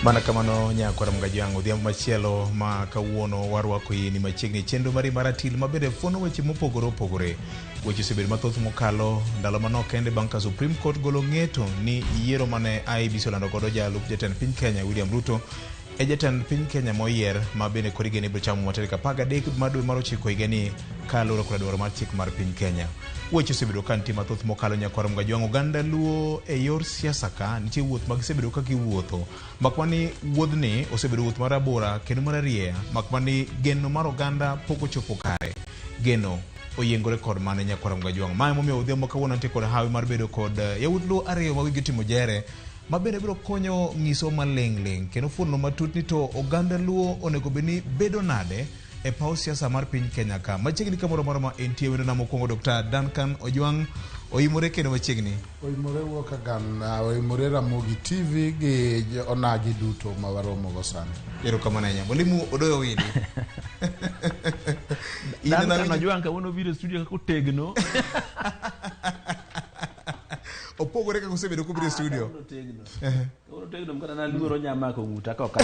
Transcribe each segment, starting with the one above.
Mana kamano nyakwara Mgajwang' odhiambo machielo ma kawuono warwako yini machiegni chenro mari mar atil ma bende fuono weche mopogore opogore. Weche osebedo mathoth mokalo ndalo manok kende bang' ka Supreme Court golo ng'eto ni yiero mane IEBC olando godo jalup jatend piny Kenya William Ruto e jatend piny Kenya moyier ma bende koro igeno ibiro chamo ma tarik 13 mar dwe mar ochiko higani kaluwore koda dwaro mar chik mar piny Kenya. Weche osebedo ka nitie mathoth mokalo nyakwar Mgajwang' oganda Luo e yor siasa ka nitie wuoth ma gisebedo ka giwuotho mak mana ni wuodhni osebedo wuoth mar rabora kendo mar arieya mak mana ni geno mar oganda pok ochopo kare. Geno oyiengore kod mane nyakwar Mgajwang'. Ma emomiyo odhiambo kawuono antie kod hawi mar bedo kod yawuot Luo ariyo ma wigi otimo jere ma bende biro konyo nyiso maling' ling' kendo fuono matut ni to oganda Luo onego bed ni bedo nade e paw siasa mar piny Kenya ka. Machiegni kamoro amora ma entie wendona mokwongo Dr. Duncan Ojwang' oimore kendo machiegni. Oimore wuok agan, oimore Ramogi TV gi onagi duto ma waromogo sani. Erokamano ahinya. Mwalimu Odoyo Owidi. In Duncan nawinjo- Ojwang' kawuono biro e studio kaka otegno. Opogore kaka osebedo kobiro e studio. Kawuono otegno. Kawuono otegno kata naluoro nya mako ng'uta ka ok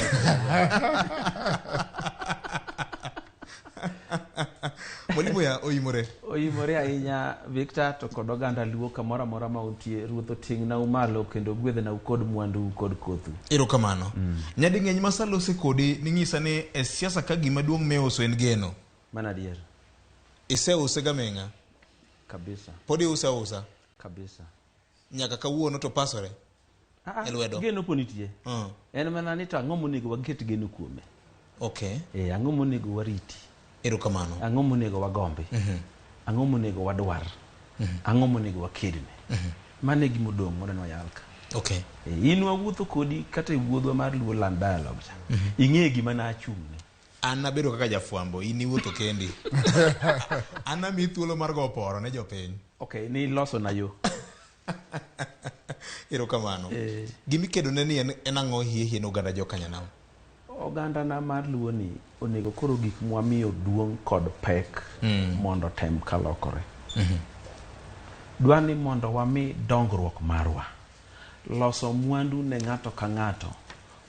Mwalimu ya oimore. Oimore ahinya Victor to kod oganda Luo kamoro amora ma untie. Ruoth oting'nau malo kendo ogwedhnau kod mwandu kod kothu. Erokamano. Nyading'eny ma salose kodi ning'isa ni e siasa ka gima duong' miuso en geno. Mano adier. Iseuse gaming'a. Kabisa. Pod iuse ausa. Kabisa. Nyaka kawuono to pasore. Ah, E lwedo. Geno po nitie. En mana ni to ang'o monego waket geno kuome. Okay. Eh, ang'o monego wariti. Erokamano. Ang'o monego wagombi. Ang'o monego wadwar. Ang'o monego wakedne. Mano e gima odong' mondo wayal ka. Okay. Eh, in wawuotho kodi kata e wuodhwa mar Luo Land Dialogue cha. Ing'e gima nachung'ne. An nabedo kaka jafwambo, in iwuotho kendi. An namiyi thuolo mar go poro ne jopiny. Okay, ni loso na yo. Erokamano. Gima ikedo ne ni en, en ang'o hie hie ne oganda jokanyanam? Oganda na mar Luo ni onego koro gik mwamiyo duong' kod pek mondo otem kalokore. Dwa ni mondo wami dongruok marwa. Loso mwandu ne ng'ato ka ng'ato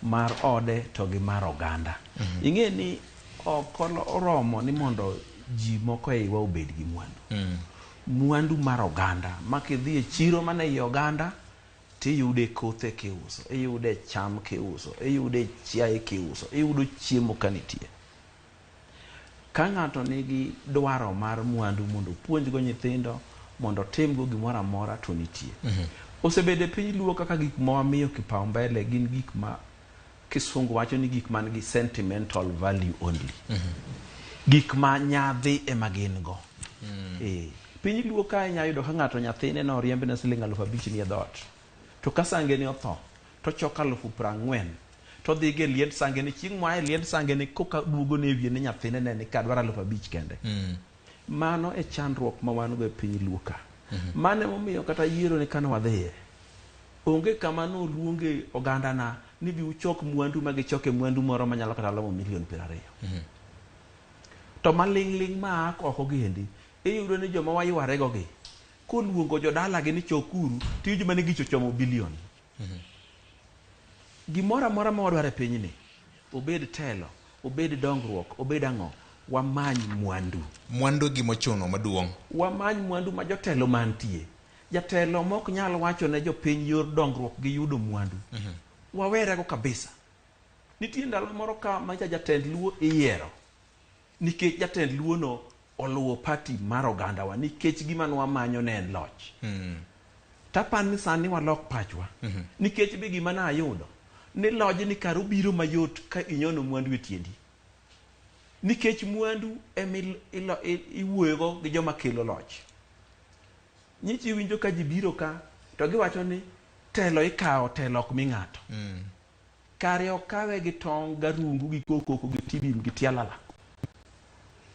mar ode to gi mar oganda. Ing'e ni ok oromo ni mondo ji moko e iwa obed gi mwandu. Mwandu mar oganda ma kidhi e chiro mana ei oganda tiyude kothe kiuso, iyude cham kiuso, iyude chiaye kiuso, iyudo chiemo ka nitie. Ka ng'ato nigi dwaro mar mwandu mondo opuonjgo nyithindo, mondo otimgo gimoro amora to nitie. Osebedo e piny Luo kaka gik ma wamiyo kipaumbele gin gik ma kisungu wacho ni gik man gi sentimental value only. Gik ma nyadhi ema gin go. Eh, piny Luo ka inya yudo ka ng'ato nyathine ne oriembne siling 5000 nie dhoot. To ka sangene otho, to ochoko 40,000 to odhi go e liend sangene. Chieng' moa e liend sangene koka duogo ne wiye ni nyathine ne ni ka dwaro 5000 kende. Mano e chandruok ma wan go e piny Luo ka. Mano emomiyo kata yiero ni kane wadhiye, onge kama noluonge ogandana ni bi uchok mwandu ma gichoke mwandu moro manyalo kata lomo milion 20. To maling'ling' ma a oko giendi, iyudo ni joma waywarego gi, koluongo jodalagi ni chokuru, to iyudo mana ni gichochomo bilion. Gimoro amora ma wadwaro e pinyni, obed telo, obed dongruok, obed ang'o, wamany mwandu. Mwandu e gima ochuno maduong'. Wamany mwandu ma jotelo mantie. Jatelo mok nyal wacho ne jopiny yor dongruok gi yudo mwandu. Wawerego kabisa. Nitie ndalo moro ka macha jatend Luo iyiero nikech jatend Luo no oluwo party mar ogandawa nikech gima nwamanyo ne en loch. Tapan ni sani walok pachwa. Nikech be gima nayudo ni lojni kar obiro mayot ka inyono mwandu e tiendi. Nikech mwandu ema iwuoyogo gi joma kelo loch. Nyichi iwinjo ka ji biro ka to giwacho ni telo ikawo, telo ok mi ng'ato. Kare ok kawe gi tong' garungu gi kokoko gi tibim gi tialala.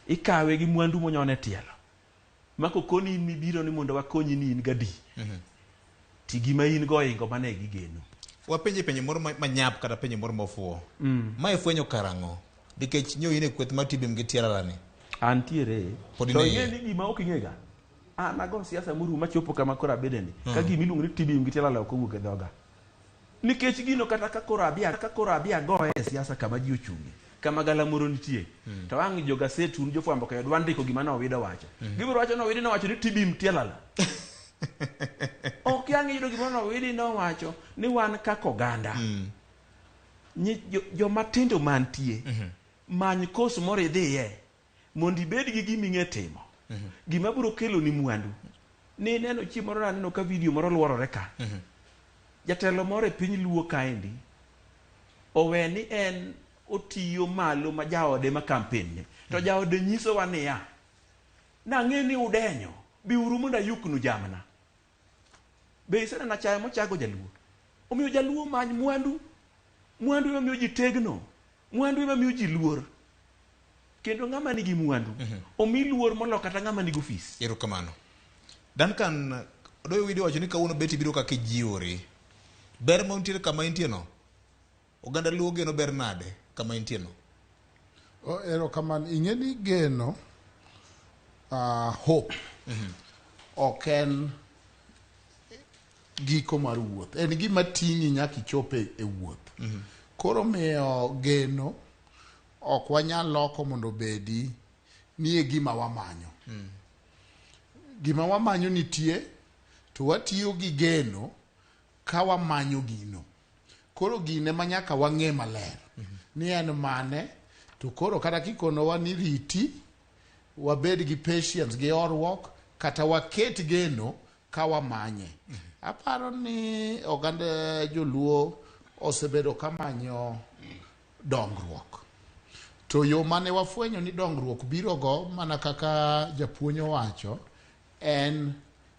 Ikawe gi mwandu monyon e tielo. Ma kokoni in mibiro ni mondo wakonyi ni in gadi. Ti gima in go oingo mane gigeno. Wapenje penjo moro manyap kata penjo moro mofuwo. Mae fwenyo karang'o? Nikech nyo in e kweth mar tibim gi tialala ni. Antiere. Pod in To e ing'e iye. ni gima ok ing'ega. An ago siasa morumo machopo kama koro abede ni. Ka gima iluongo ni tibim gi tialala ok owuok e dhoga. Nikech gino kata ka koro abi ka koro abi agoye e siasa kama ji ochung'e, kama galamoro nitie, to ang' jo gaset un jofwambo keyo dwa ndiko gima ne Owida owacho. Gibiro wacho ni Owidi nowacho ni tibim tialala. Ok ang' iyudo gimoro ni Owidi nowacho ni wan kaka oganda. Joma tindo mantie, many kos moro idhiye mondo ibed gi gima ing'e timo. Gima biro kelo ni mwandu. Ni neno chieng' moro naneno ka video moro luorore ka. Jatelo moro e piny Luo kaendi owe ni en otiyo malo ma jaode ma campaign ne. To jaode nyisowa niya, nang'e ni udenyo, biuru mondo ayuknu jamna. Be iseneno achaya mochago jaluo? Omiyo jaluo many mwandu. Mwandu ema miyo ji tegno. Mwandu ema miyo ji luor. Kendo ng'ama nigi mwandu, omi luor molo kata ng'ama nigi ofis. Erokamano. Duncan, Odoyo Widi owacho ni kawuono beti biro kaka ijiwori. Ber ma nitiere kama intie no, oganda Luo geno ber nade kama intie no? Erokamano. Ing'e ni geno, hope, ok en giko mar wuoth. En gima ting'i nyaka ichop e wuoth. Koro miyo geno ok wanyal loko mondo obedi ni e gima wamanyo. Gima wamanyo nitie, to watiyo gi geno ka wamanyo gino. Koro gine ma nyaka wang'e maler ni en mane, to koro kata kikonowa ni riti, wabed gi patience gi horuok, kata waket geno ka wamanye. Aparo ni oganda joluo osebedo kamanyo dongruok. To yo mane wafwenyo ni dongruok biro go, mana kaka japuonj owacho, en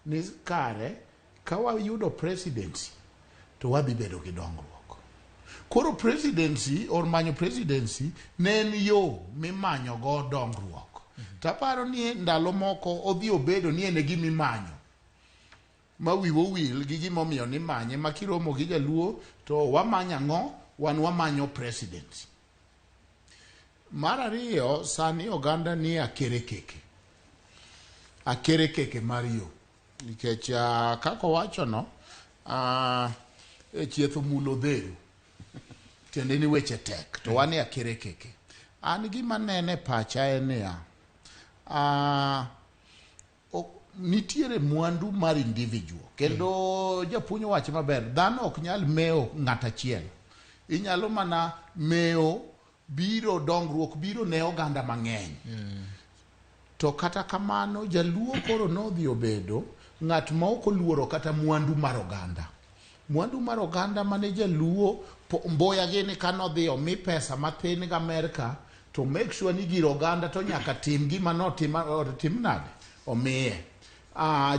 ni kare ka wayudo presidency to wadhi bedo gi dongruok. Koro presidency or manyo presidency ne en yo mimanyo go dongruok. To aparo ni ndalo moko odhi obedo ni en e gima imanyo. Ma wiwa owil gi gimomiyo nimanye, ma kiromo gi jaluo to wamanyo ang'o? Wan wamanyo presidency. Mar ariyo, sani oganda nie akerekeke. Akerekeke mar yo. Nikech kaka owachono, chieth omulo odheru. Tiende ni weche tek, to wan e akerekeke. An gima neno e pacha en niya, nitiere mwandu mar individual. Kendo japuonj owacho maber, dhano ok nyal mewo ng'at achiel. Inyalo mana mewo biro dongruok biro ne oganda mang'eny. To kata kamano jaluo koro nodhi obedo ng'at ma ok oluoro kata mwandu mar oganda. Mwandu mar oganda mane jaluo Mboya gini kanodhi omi pesa mathin gi Amerka to make sure ni gir oganda to nyaka tim gima notim tim nade omiye.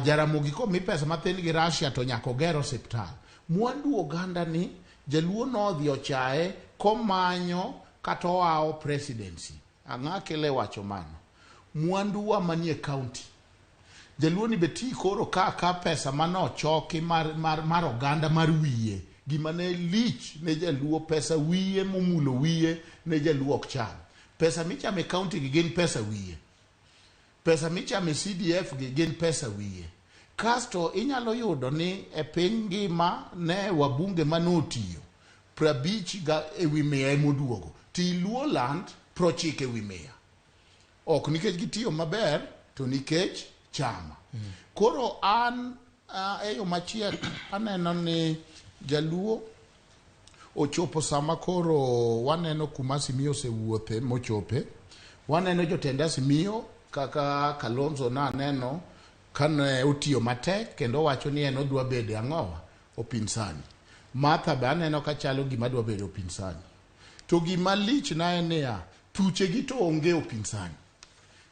Jaramogi komi pesa mathin gi Russia to nyaka oger osiptal. Mwandu oganda ni jaluo nodhi ochaye komanyo kata oawo presidency. Ang'a kele wacho mano? Mwandu wa manie county. Jaluo ni be ti koro ka pesa manochoki mar oganda mar wiye. Gima ne lich ne jaluo pesa wiye momulo wiye ne jaluo ok cham. Pesa michamo e county gi gin pesa wiye. Pesa michamo e CDF gi gin pesa wiye. Kasto inyalo yudo ni e piny ngima ne wabunge manotiyo 50 ewi 100 emoduogo. Ti Luo land 90 ewi 100. Ok nikech gitiyo maber, to nikech chama. Koro an e yo machiek aneno ni jaluo ochopo sama koro waneno kuma Azimio osewuothe mochope. Waneno jotend Azimio kaka Kalonzo naneno kane otiyo matek kendo owacho ni en odwa bedo ang'owa upinzani. Martha be aneno ka chalo gima dwa bedo upinzani. To gima lich na en niya, tuche gi to onge upinzani.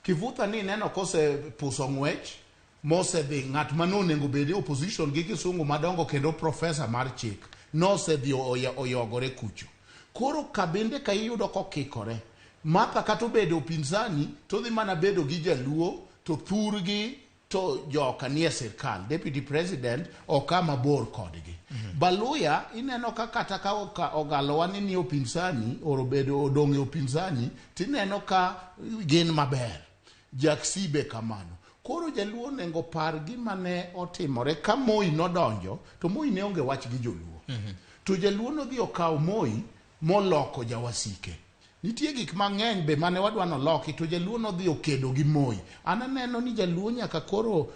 Kivutha ni neno kose puso ng'wech mosedhi ng'at mane onego bed e opposition gi kisungu madongo kendo professor mar chik nosedhi oyogore kucho. Koro kabinde ka iyudo kokikore, Martha kata obedo upinzani to odhi mana bedo gi jaluo to thurgi to joka nie sirkal. Deputy president ok a mabor kodgi. Baluya ineno ka kata ka ogalowa ni nie upinzani or obedo odong' e upinzani tineno ka gin maber. Jaksi be kamano. Koro jaluo onego par gima ne otimore ka Moi nodonjo, to Moi ne onge wach gi joluo. To jaluo nodhi okawo Moi moloko jawasike. Nitie gik mang'eny be mane wadwa noloki to jaluo nodhi okedo gi Moi. An aneno ni jaluo nyaka koro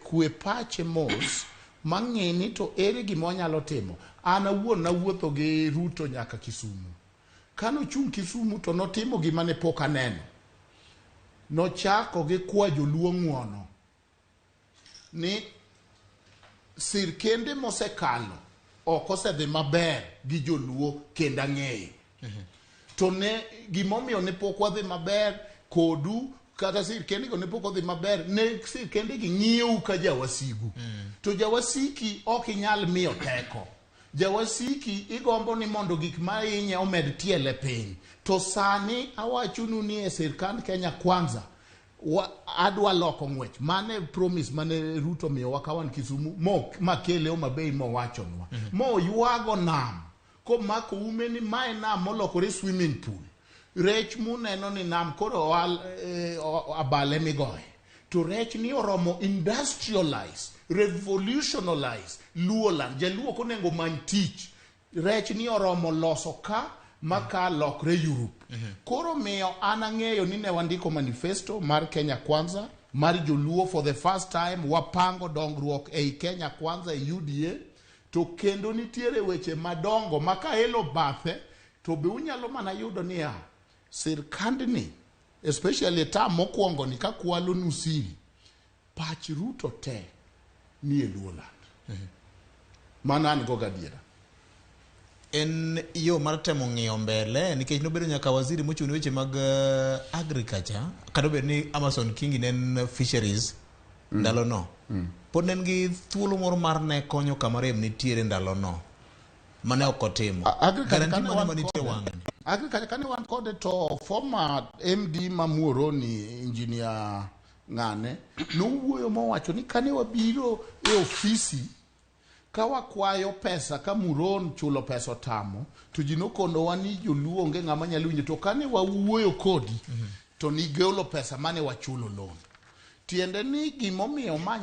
kwe pache mos mang'e ni to ere gima wanyalo timo. An awuon nawuotho gi Ruto nyaka Kisumu. Kanochung' Kisumu to notimo gima ne pok aneno. Nochako gi kwa joluo ng'uono ni sirkende mosekalo ok osedhi maber gi joluo kendo ang'eyo. To ne gimomiyo ne pok wadhi maber kodu kata sirkende go ne pok odhi maber ne sirkende gi ng'iyou ka jawasigu. To jawasiki ok inyal miyo teko. Jawasiki igombo ni mondo gik ma hinye omed tiele piny. To sani awachonu ni e sirkand Kenya Kwanza adwa loko ng'wech. Mane promise mane Ruto miyowa ka wan Kisumu mo makele Homa Bay mowachonwa. Moywago nam komako ume ni mae nam molokore swimming pool. Rech muneno ni nam koro abale migoye. To rech ni oromo industrialize, revolutionalize Luoland. Jaluo ok onego many tich. Rech ni oromo loso ka ma ka lokre Europe. Koro miyo an ang'eyo ni ne wandiko manifesto mar Kenya Kwanza mar joluo for the first time wapango dongruok ei Kenya Kwanza e UDA to kendo nitiere weche madongo ma ka elo bathe to be unyalo mana yudo niya sirkandni especially term mokwongo ni ka kwalo nusiri pach Ruto te ni e Luoland. Mano an go gadiera. En yo mar temo ng'iyo mbele nikech nobedo nyaka waziri mochung' ne weche mag agriculture kata obedo ni Amason Kingi ne en fisheries ndalono. Pod ne en gi thuolo moro mar ne konyo kama rem nitiere ndalono mane ok otimo. Agriculture kane wan kode, agriculture kane wan kode to former MD ma Muhoroni engineer ng'ane nowuoyo mowacho ni kane wabiro e ofisi ka wakwayo pesa ka Muron chulo pesa otamo to ji nokonowa ni joluo onge ng'ama nyalo winjo to kane wawuoyo kodi to nigolo pesa mane wachulo loan. Tiende ni gimomiyo ma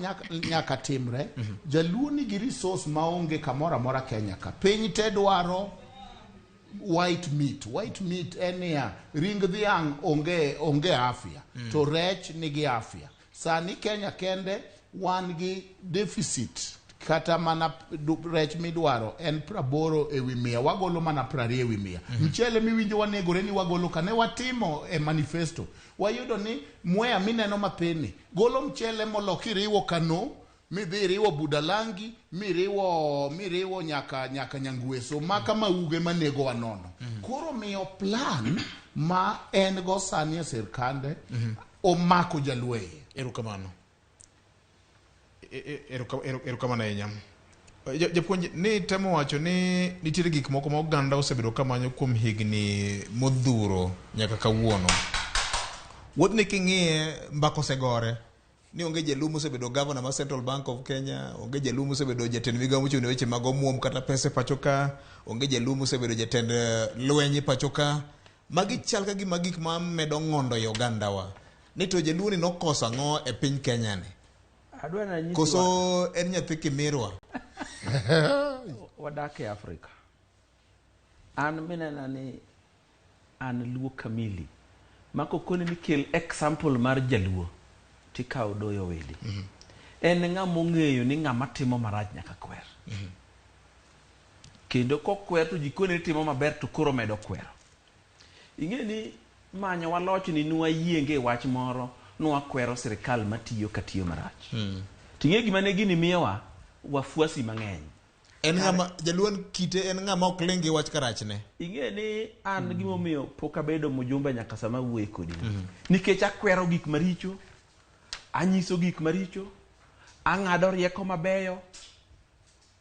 nyaka timre, jaluo nigi resource maonge kamoro amora Kenya ka. Piny te dwaro white meat. White meat en niya, ring dhiang' onge afya, to rech nigi afya. Sani Kenya kende wan gi deficit kata mana rech midwaro en 80 100, wagolo mana 20 100. Mchele miwinjo wanegore ni wagolo ka ne watimo e manifesto, wayudo ni Mwea mineno mathin golo mchele molo kiriwo Kano midhi iriwo Budalangi miriwo nyaka Nyangweso maka mauge manego wanono. Koro miyo plan ma en go sani e sirkande omako jaluo e iye. Erokamano. Erokamano ahinya. Japuonj ni temo wacho ni nitiere gik moko ma oganda osebedo kamanyo kuom higni modhuro nyaka kawuono. Wuodhni king'iye mbaka osegore ni onge jaluo mosebedo governor mar Central Bank of Kenya, onge jaluo mosebedo jatend migawo mochung' ne weche mag omuom kata pesa e pacho ka, onge jaluo mosebedo jatend lweny e pacho ka. Magi chal ka gima gik ma medo ng'ondo e ogandawa. Ni to jaluo ni nokoso ang'o e piny Kenya ni? Koso en nyathi kimirwa? Wadak e Afrika. An minena ni an Luo kamili. Mako koni ni kel example mar jaluo tikawo Doyo Wili. En ng'ama ong'eyo ni ng'ama timo marach nyaka kwer. Kendo kokwer to ji koni ni timo maber to koro medo kwero. Ing'e ni manyo waloch ni nwayienge wach moro nwakwero sirikal matiyo katiyo marach. Ting'e gima ne gini miyowa wafuasi mang'eny. En ng'ama jaluo en kite en ng'ama ok ling gi wach karachne. Ing'e ni an gimomiyo pok abedo mjumbe nyaka sama awuoye kodi ni. Nikech akwero gik maricho, anyiso gik maricho, ang'ado rieko mabeyo.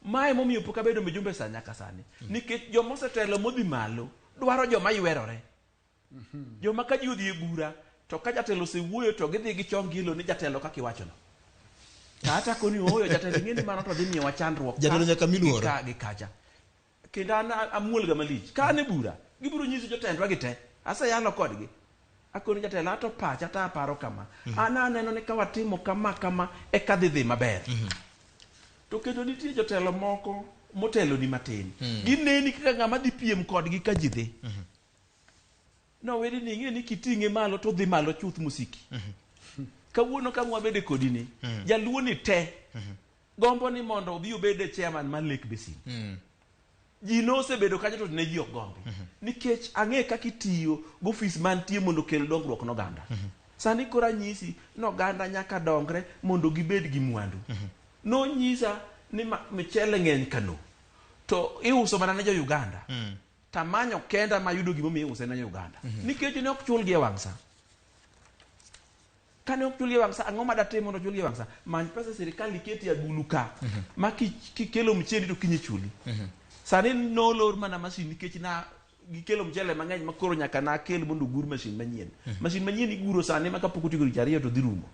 Mae momiyo pok abedo mjumbe sa nyaka sani. Nikech joma osetelo modhi malo dwaro joma ywerore. Joma ka ji odhi e bura to ka jatelo osewuoyo to gidhi gichong gilo ni jatelo kaka iwachono. Kata koni ooyo jatelo ing'e ni mano to dhi miyowa chandruok. Jatelo nyaka mi luor. Gi kacha. Kendo an amuol ga malich. Ka an e bura, gibiro nyiso jotendwa gi te. Aseyalo kodgi. Akoni jatelo ato pacha ta aparo kama. An aneno ni ka watimo kama kama eka dhi dhi maber. To kendo nitie jotelo moko motelo ni matin. Gineni kaka ng'ama dhi piem kodgi ka ji dhi. Nowedi ni ing'e ni kiting'e malo to dhi malo chuth mosiki. Kawuono ka mwabede kodi ni, jaluo ni te gombo ni mondo odhi obed e chairman mar Lake Basin. Ji nosebedo kanyo to ne ji ok gombi. Nikech ang'e kaka itiyo gofis mantie mondo okel dongruok n'oganda. Sani koro anyisi ni oganda nyaka dongre mondo gibed gi mwandu. Nonyisa ni michele ng'eny Kano to iuso mana ne jo Uganda. Tamanyo kenda mayudo gimomiyo iuse ne jo Uganda. Nikech ne ok chulgi e wang' sa. Kane ok chulgi e wang' sa, ang'o ma datim mondo chulgi e wang' sa? Many pesa sirikal iketi e agulu ka, ma kikelo mchendi to kiny ichuli. Sani nolor mana masin nikech na gikelo mchele mang'eny ma koro nyaka nakel mondo ogur masin manyien. Masin manyien iguro sani ma kapok otieko dweche 2 to dhi rumo.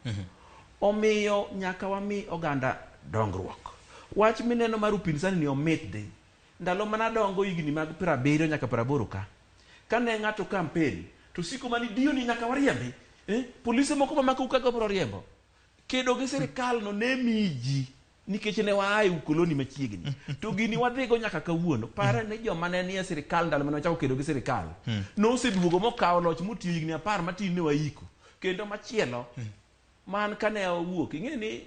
Omiyo nyaka wami oganda dongruok. Wach mineno mar upinzani ni omit di. Ndalo mana dongo higni mag 70 nyaka 80 ka. Kane ng'ato campaign to siko mani diyo ni nyaka wariembi. Polise moko mamako kaka biro riembo. Kedo gi sirikal no ne miyi ji nikech ne waa e ukoloni machiegni. To gini wadhigo nyaka kawuono. Pare ni joma ne nie sirikal ndalo mane wachako kedo gi sirikal. Noseduogo mokawo loch motiyo higni 10 matin ne waiko. Kendo machielo man kane owuok ing'e ni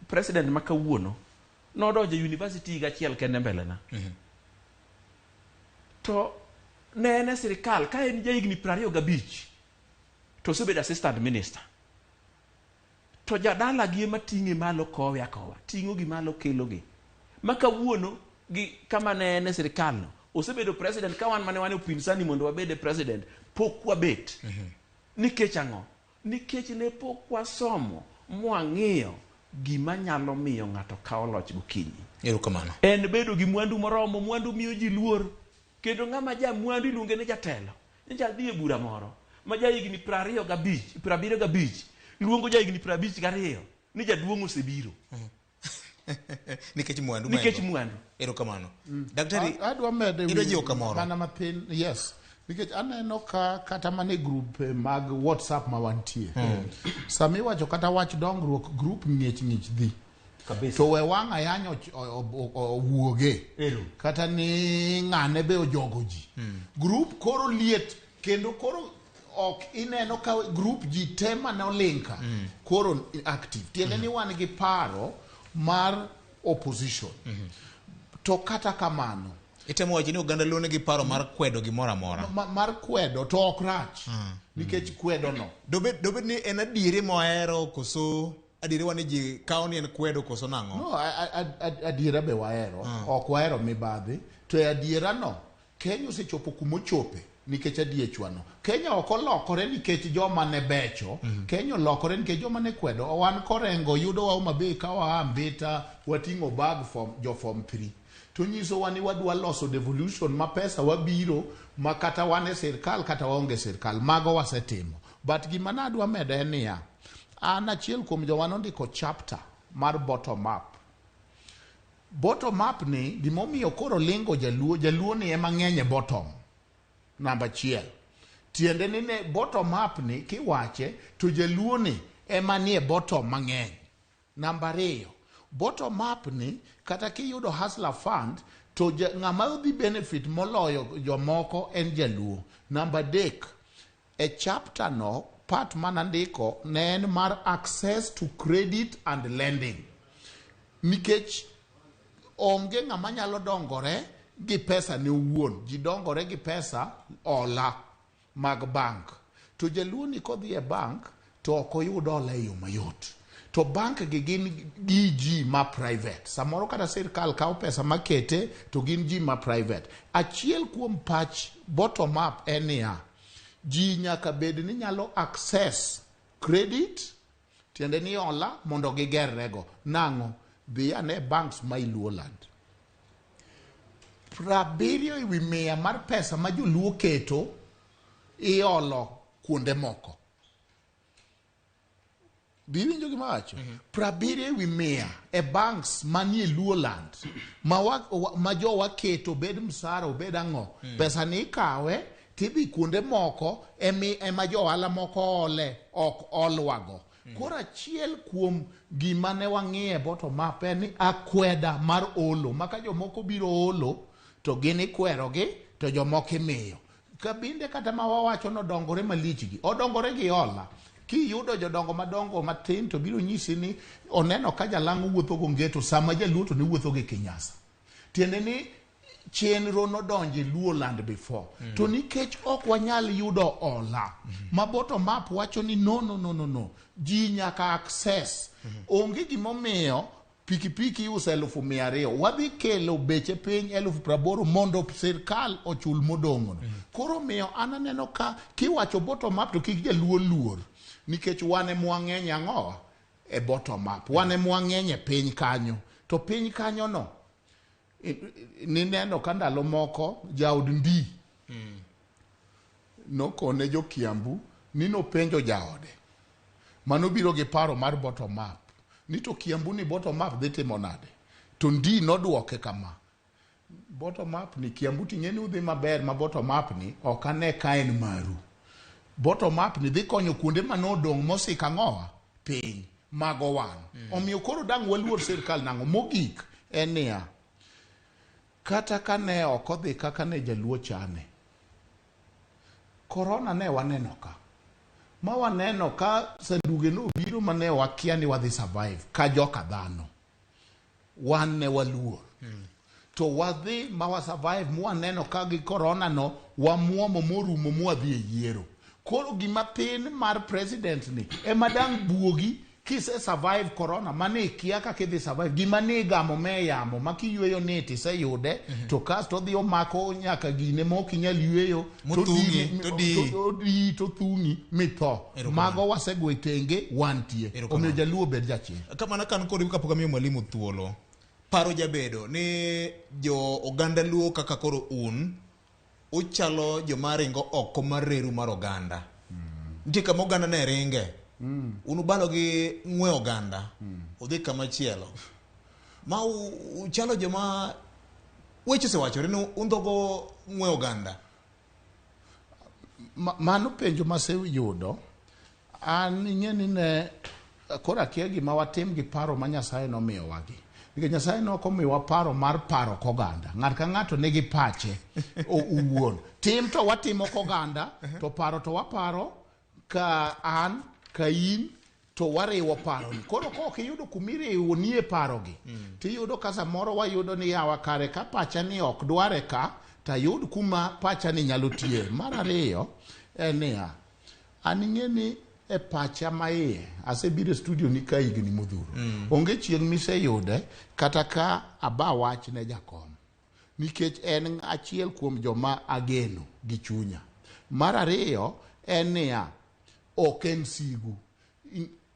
president ma kawuono nodonjo e university higa achiel kende mbele na. To ne en e sirikal ka en jahigni 25 to osebedo assistant minister. To jadala gi ema ting'e malo kowe akowa, ting'o gi malo kelo gi. Ma kawuono gi kama ne en e sirikal no, osebedo president ka wan mane wan e upinzani mondo wabed e president, pok wabet. Nikech ang'o? Nikech ne pok wasomo mwang'iyo gima nyalo miyo ng'ato kawo loch gokinyi. Erokamano. En bedo gi mwandu moromo, mwandu miyo ji luor. Kendo ng'ama ja mwandu iluonge ni jatelo. Nyocha adhi e bura moro ma jahigni 25, 75 luongo jahigni 52 ni jaduong' osebiro. Nikech mwandu. Nikech mwandu. Erokamano. Daktari, adwa medo idwa jiwo kamoro. Mana mathin, yes. Nikech aneno ka kata mana e group mag WhatsApp ma wantie. Sama iwacho kata wach dongruok, group ng'ich ng'ich dhi. Kabisa. To we wang' ayany owuoge. Kata ni ng'ane be ojogo ji. Group koro liet kendo koro ok ineno ka group ji te mane olinka koro active. Tiende ni wan gi paro mar opposition. To kata kamano itemo wacho ni oganda luo nigi paro mar kwedo gimoro amora. Mar kwedo to ok rach. Nikech kwedo no. Dobed ni en adieri mohero koso adieri wan ni ji kawo ni en kwedo koso nang'o? No, adiera be wahero. Ok wahero mibadhi. To e adiera no, Kenya osechopo kumochope nikech adiechwa no. Kenya ok olokore nikech joma ne becho. Kenya olokore nikech joma ne kwedo. Wan korengo yudowa Homa Bay ka waa Mbita wating'o bag form, jo form 3. To nyisowa ni wadwa loso devolution ma pesa wabiro ma kata wan e sirkal kata waonge sirkal. Mago wasetimo. But gima nadwa medo en niya, an achiel kuom joma nondiko chapter mar bottom up. Bottom up ni gimomiyo koro lingo jaluo, jaluo ni ema ng'eny e bottom. Namba achiel. Tiende ni ne bottom up ni kiwache to jaluo ni ema nie bottom mang'eny. Namba 2, bottom up ni kata kiyudo Hustler Fund to ng'ama dhi benefit moloyo jomoko en jaluo. Namba 3, e chapter no part manandiko ne en mar access to credit and lending. Nikech onge ng'ama nyalo dongore gi pesa ne owuon, ji dongore gi pesa hola mag bank. To jaluo ni kodhi e bank to ok oyud hola e yo mayot. To bank gi gin gi ji ma private. Samoro kata sirkal kawo pesa makete to gin ji ma private. Achiel kuom pach bottom up en niya, ji nyaka bed ni nyalo access credit, tiende ni hola mondo gigerrego. Nang'o? Dhi ane banks ma Luoland. 70% mar pesa ma joluo keto iolo kuonde moko. Biwinjo gima awacho? 70% e banks manie Luoland ma jowa keto, obed msara obed ang'o, pesa ni ikawe tidhi kuonde moko ema jo ohala moko ole ok olwago. Koro achiel kuom gima ne wang'iye bottom up en ni akweda mar olo, ma ka jomoko biro olo to gin ikwerogi to jomoko imiyo. Kabinde kata ma wawacho nodongore malich gi, odongore gi hola. Kiyudo jodongo madongo matin to biro nyisi ni oneno ka jalang'o wuotho gongeto sama jaluo to ne wuotho gi kinyasa. Tiende ni chenro nodonjo e Luo land before. To nikech ok wanyal yudo hola, ma bottom up wacho ni no, no, no, no, no. Ji nyaka access. Onge gimomiyo pikipiki iuso 200,000. Wadhi kelo beche piny 80,000 mondo sirkal ochul modong'ono. Koro miyo an aneno ka kiwacho bottom up to kik jaluo luor. Nikech wan ema wang'eny ang'owa e bottom up. Wan ema wang'eny e piny kanyo. To piny kanyo no, nineno ka ndalo moko jaod ndi nokone jo Kiambu ni nopenjo jaode manobiro gi paro mar bottom up ni to Kiambu ni bottom up dhi timo nade, to ndi nodwoke kama: bottom up ni Kiambu ting'e ni udhi maber, ma bottom up ni ok ane ka en maru. Bottom up ni dhi konyo kuonde manodong' mosik ang'owa piny mago wan. Omiyo koro dang' waluor sirkal nang'o? Mogik en niya, kata ka ne ok odhi kaka ne jaluo chane, korona ne waneno ka ma waneno ka sanduge nobiro mane wakia ni wadhi survive ka joka dhano, wan ne waluor. To wadhi ma wa survive mwaneno ka gi korona no wamuomo morumo mwadhi e yiero. Koro gima thin mar president ni ema dang' buogi kise survive corona mane ikia kaka idhi survive, gima ne igamo me yamo ma kiyweyo ni tiseyude, to kasto odhi omako nyaka gine ma ok inyal yweyo, Mothung'i, to diyi. to odiyi to thung'i mitho. Erokamano. Mago wasego e tenge wantie. Erokamano. Omiyo jaluo bed jachir. Kamano kan kodi kapok amiyo mwalimu thuolo, paro jabedo ni jo oganda luo kaka koro un uchalo joma ringo oko mar reru mar oganda. Nitie kama oganda ne ringe, un ubalo gi ng'we oganda, udhi kama chielo ma uchalo joma weche osewachore ni undhogo ng'we oganda. Mano penjo maseyudo an ing'e ni ne koro akia gima watim gi paro ma Nyasaye nomiyowagi, nikech Nyasaye ne ok omiyowa paro mar paro koganda. Ng'ato ka ng'ato nigi pache owuon. Tim to watimo koganda, to paro to waparo ka an ka in to wariwo paro ni. Koro ka ok iyudo kumiriwo nie parogi, tiyudo ka samoro wayudo ni yawa kare ka pacha ni ok dware ka, tayud kuma pacha ni nyalo tiye. Mar ariyo en niya, an ing'e ni e pacha maiye asebiro e studio ni ka higni modhuro. Onge chieng' miseyude kata ka aba wach ne jakom, nikech en achiel kuom joma ageno gi chunya. Mar ariyo en niya, ok en sigu.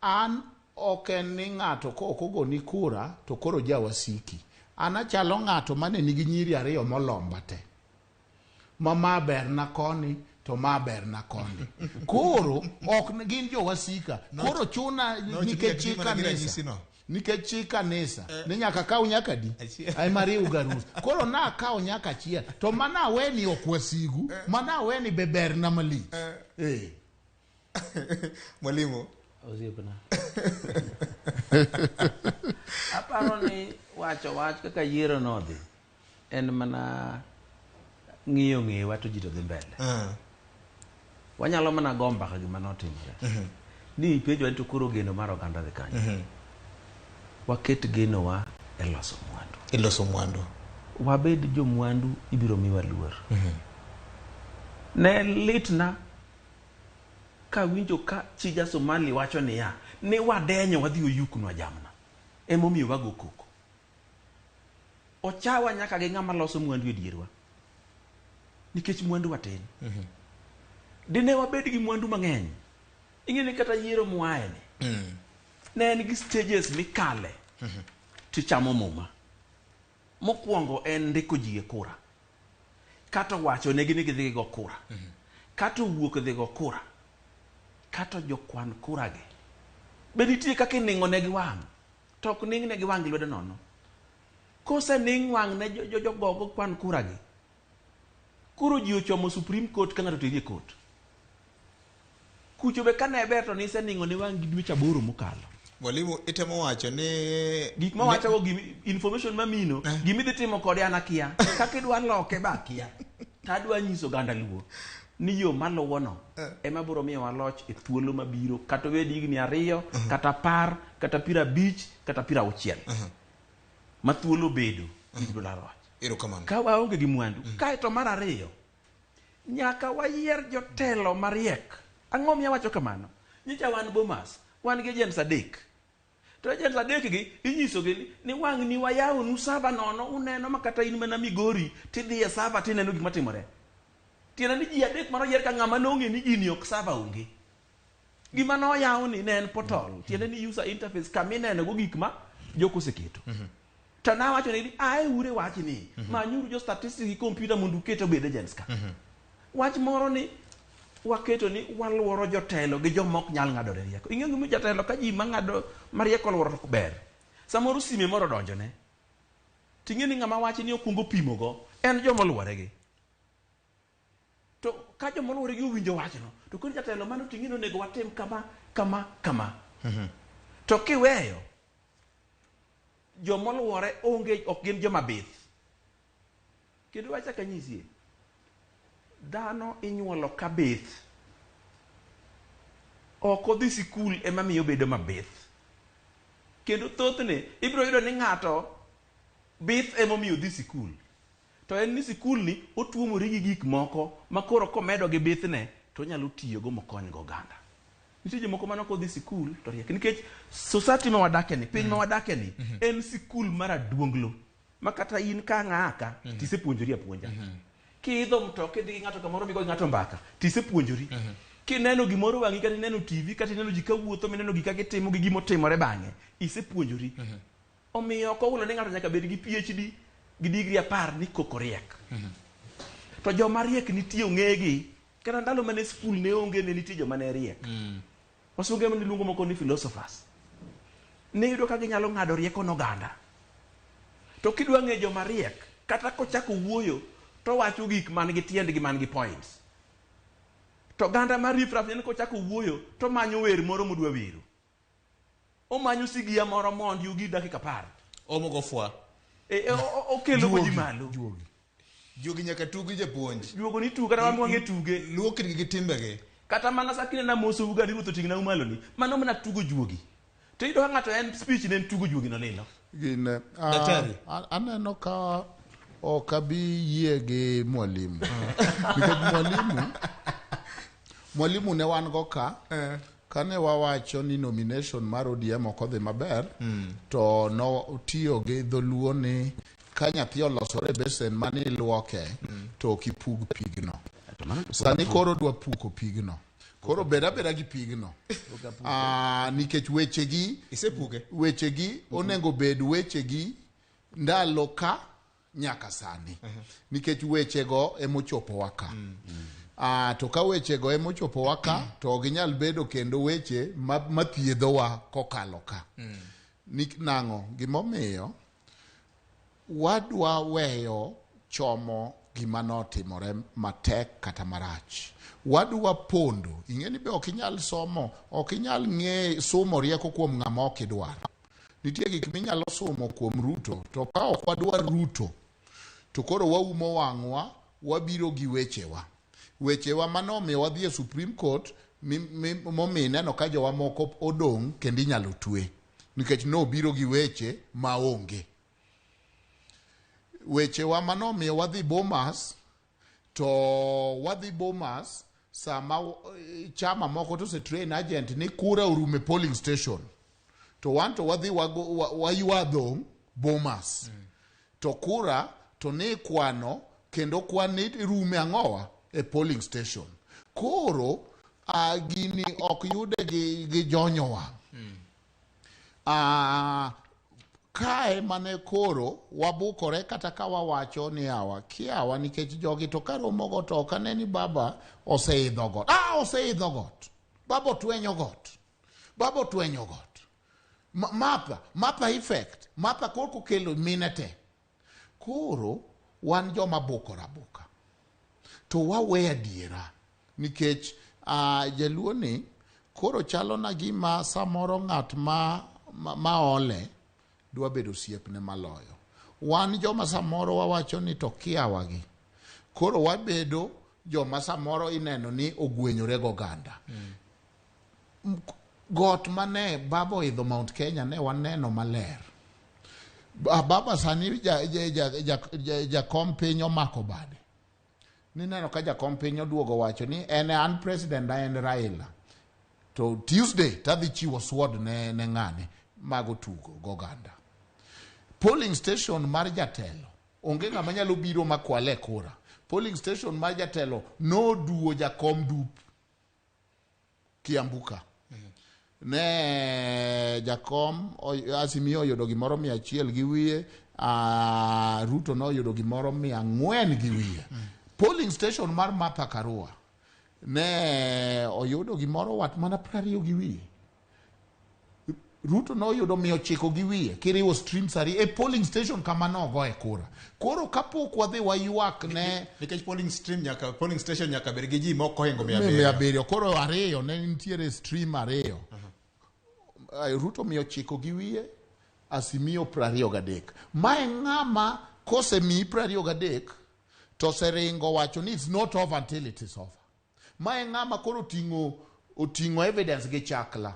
An ok en ni ng'ato ka ok ogoni kura to koro jawasiki. An achalo ng'ato mane nigi nyiri ariyo molomba te, ma ma berna koni to ma berna koni. Koro ok gin jowasika. Koro chuna nikech chik kanisa. Nikech chik kanisa ni nyaka kaw nyaka di. Ai mariw garus. Koro na kaw nyaka achiel. To mana aweni ok wasigu, mana aweni be berna malich. Mwalimu. Osiepna. Aparo ni wacho wach kaka yiero nodhi en mana ng'iyo ng'ewa to ji to dhi mbele. Wanyalo mana go mbaka gima notimore. Ni ipenjo ni to koro geno mar oganda dhi kanye. Waket genowa e loso mwandu. E loso mwandu. Wabed jomwandu, ibiro miwa luor. Ne litna kawinjo ka chija Somali wacho niya ni wadenyo wadhi oyuknwa jamna, emomiyo wago koko. Ochawa nyaka gi ng'ama loso mwandu e dierwa, nikech mwandu watin. Dine wabed gi mwandu mang'eny, ing'e ni kata yiero mwae ni ne en gi stages mikale tichamo muma. Mokwongo en ndiko ji e kura, kata wacho negi ni gidhi gigo kura, kata owuok dhi go kura, kata jokwan kura gi be nitie kaka ining'o negi wang', to ok ning' negi wang' gi lwedo nono. Kosening' wang' ne jogogo kwan kura gi, koro ji ochomo Supreme Court ka ng'ato oteri e court. Kucho be kane ber to nisening'o ne wang' gi dweche 8 mokalo. Mwalimu itemo wacho ni Gik ma wacho go information mamino, gima idhi timo kode an akia. Kaka idwa loke ba akia. To adwa nyiso oganda Luo ni yo maluwo no ema biro miyo waloch e thuolo mabiro, kata obed higni 2, kata 10, kata 50, kata 60. Ma thuolo bedo, ibiro laro wach. Erokamano. Ka waonge gi mwandu. Kaeto mar ariyo, nyaka wayier jotelo mariek. Ang'o miyo awacho kamano? Nyicha wan Bomas, wan gi agents 3. To agents 3 gi inyisogi ni wang' ni wayawonu sava nono, uneno ma kata in mana Migori tidhi e sava tineno gik matimore. Tiende ni ji 3 manoyier ka ng'ama nong'e ni gini ok sava onge. Gima noyaw ni ne en portal, tiende ni user interface kama ineno go gik ma jok oseketo. To nawacho ni ae ure wach ni manyuru jo statistics gi computer mondo uket obed agents ka. Wach moro ni waketo ni waluoro jotelo gi joma ok nyal ng'ado rieko. Ing'eyo gima jatelo ka ji mang'ado marieko oluoro to ber. Samoro sime moro odonjone. Ting'e ni ng'ama wach ni okwongo pimogo en joma oluore gi. To ka joma oluore gi owinjo wachno, to koro jatelo mano ting'e ni onego watim kama, kama, kama. To kiweyo, joma oluore onge, ok gin joma bith. Kendo wachak anyisie, dhano inyuolo ka bith. Ok odhi sikul ema miyo obedo mabith. Kendo thothne, ibiro yudo ni ng'ato bith emomiyo odhi sikul. To en ni sikul ni otuomore gi gik moko ma koro komedo gi bithne to onyalo tiyogo mokonygo oganda. Nitie jomoko mane ok odhi sikul to riek. Nikech society ma wadake ni, piny ma wadake ni, en sikul mar aduonglo. Ma kata in ka ng'a ka, tisepuonjori apuonja. Kiidho mtoka idhi gi ng'ato kamoro migo gi ng'ato mbaka, tisepuonjori. Kineno gimoro wang'i kata ineno TV kata ineno ji kawuotho mineno gik kaka gitimo gi gimotimore bang'e, isepuonjori. Omiyo ok ohulo ni ng'ato nyaka bed gi PhD gi degree 10 ni koko riek. To joma riek nitie ong'egi, kata ndalo mane skul ne onge ne nitie joma ne riek. Wasunge ema niluongo moko ni philosophers. Ne yudo ka ginyalo ng'ado rieko n'oganda. To kidwa ng'eyo joma riek, kata kochako wuoyo, to wacho gik man gi tiendgi man gi points. To oganda mar riffraff en kochako wuoyo, to manyo wer moro modwa wero. Omanyo sigia moro mondi ugi dakika 10. Omo go fwa. Okelo go ji malo. Juogi. Juogi nyaka tugi japuonj. Juogo ni tugo kata wan wang'e tuge. Luo kitgi gi timbegi. Kata mana sa kinde namoso uga ni ruoth oting'na malo ni, mano mana tugo juogi. To iyudo ka ng'ato en speech ne en tugo juogi no lilo. Gine, Daktari. Aneno ka ok abi yie gi mwalimu. Nikech mwalimu ne wan go ka. Kane wawacho ni nomination mar ODM ok odhi maber, to notiyo gi dholuo ni ka nyathi olosore besen mane iluoke, to ok ipug pigno. Sani koro dwa puko pigno. Koro bed abeda gi pigno. Nikech wechegi, Isepuke? Wechegi onego bed wechegi ndalo ka nyaka sani. Nikech wechego emochopowa ka. To ka wechego emochopowa ka, to ok ginyal bedo kendo weche mathiedhowa kokalo ka. Nang'o? Gimomiyo wadwa weyo chomo gima notimore matek kata marach. Wadwa pondo. Ing'e ni be ok inyal somo, ok inyal ng'e sumo rieko kuom ng'ama ok idwar. Nitie gik minyalo sumo kuom Ruto, to ka ok wadwar Ruto, to koro waumo wang'wa, wabiro gi wechewa. Wechewa manomiyo wadhi e Supreme Court, momiyo ineno ka jowa moko odong' kendo inyalo twe. Nikech nobiro gi weche maonge. Wechewa manomiyo wadhi Bomas, to wadhi Bomas sama chama moko to ose train agent ni kura orume polling station. To wan to wadhi waywa dhong' Bomas. To kura to ni kwano kendo kwan ni rume ang'owa e polling station. Koro gini ok yude gi jonyowa. Kae mane koro wabukore kata ka wawacho ni awa kiawa nikech jogi to karomogo to ok ane ni baba oseidho got. Oseidho got. Baba otwenyo got. Baba otwenyo got. Martha effect. Martha koro kelo mine te. Koro wan joma bukore abuka. To wawe adiera nikech jaluo ni Koro chalo na gima samoro ng'at ma ole dwa bedo osiepne maloyo. Wan joma samoro wawacho ni to kiawagi. Koro wabedo joma samoro ineno ni ogwenyore goganda. Got mane baba oidho Mount Kenya ne waneno maler. Baba sani jakom piny omako bade. Nineno ka jakom piny oduogo wacho ni en an president en Raila. To Tuesday tadhi chiwo sword ne ng'ane mago tugo goganda. Polling station mar jatelo onge ng'ama nyalo biro makwale kura. Polling station mar jatelo noduo jakom dup Kiambuka. Ne jakom Azimio oyudo gimoro 100 gi wiye, Ruto noyudo gimoro 400 gi wiye. Polling station mar Martha Karua ne oyudo gimoro wat mana 20 gi wiye. Ruto noyudo 900 gi wiye kiriwo streams ariyo e polling station kama nogoe kura. Koro kapok wadhi waywak ne nikech polling stream nyaka polling station nyaka bed gi ji moko ohingo 700. Koro ariyo ne nitiere stream ariyo. Ruto 900 gi wiye, Azimio 23. Mae ng'ama kosemiyi 23 to oseringo wacho ni it's not over until it is over. Mae ng'ama koro oting'o evidence gi chakla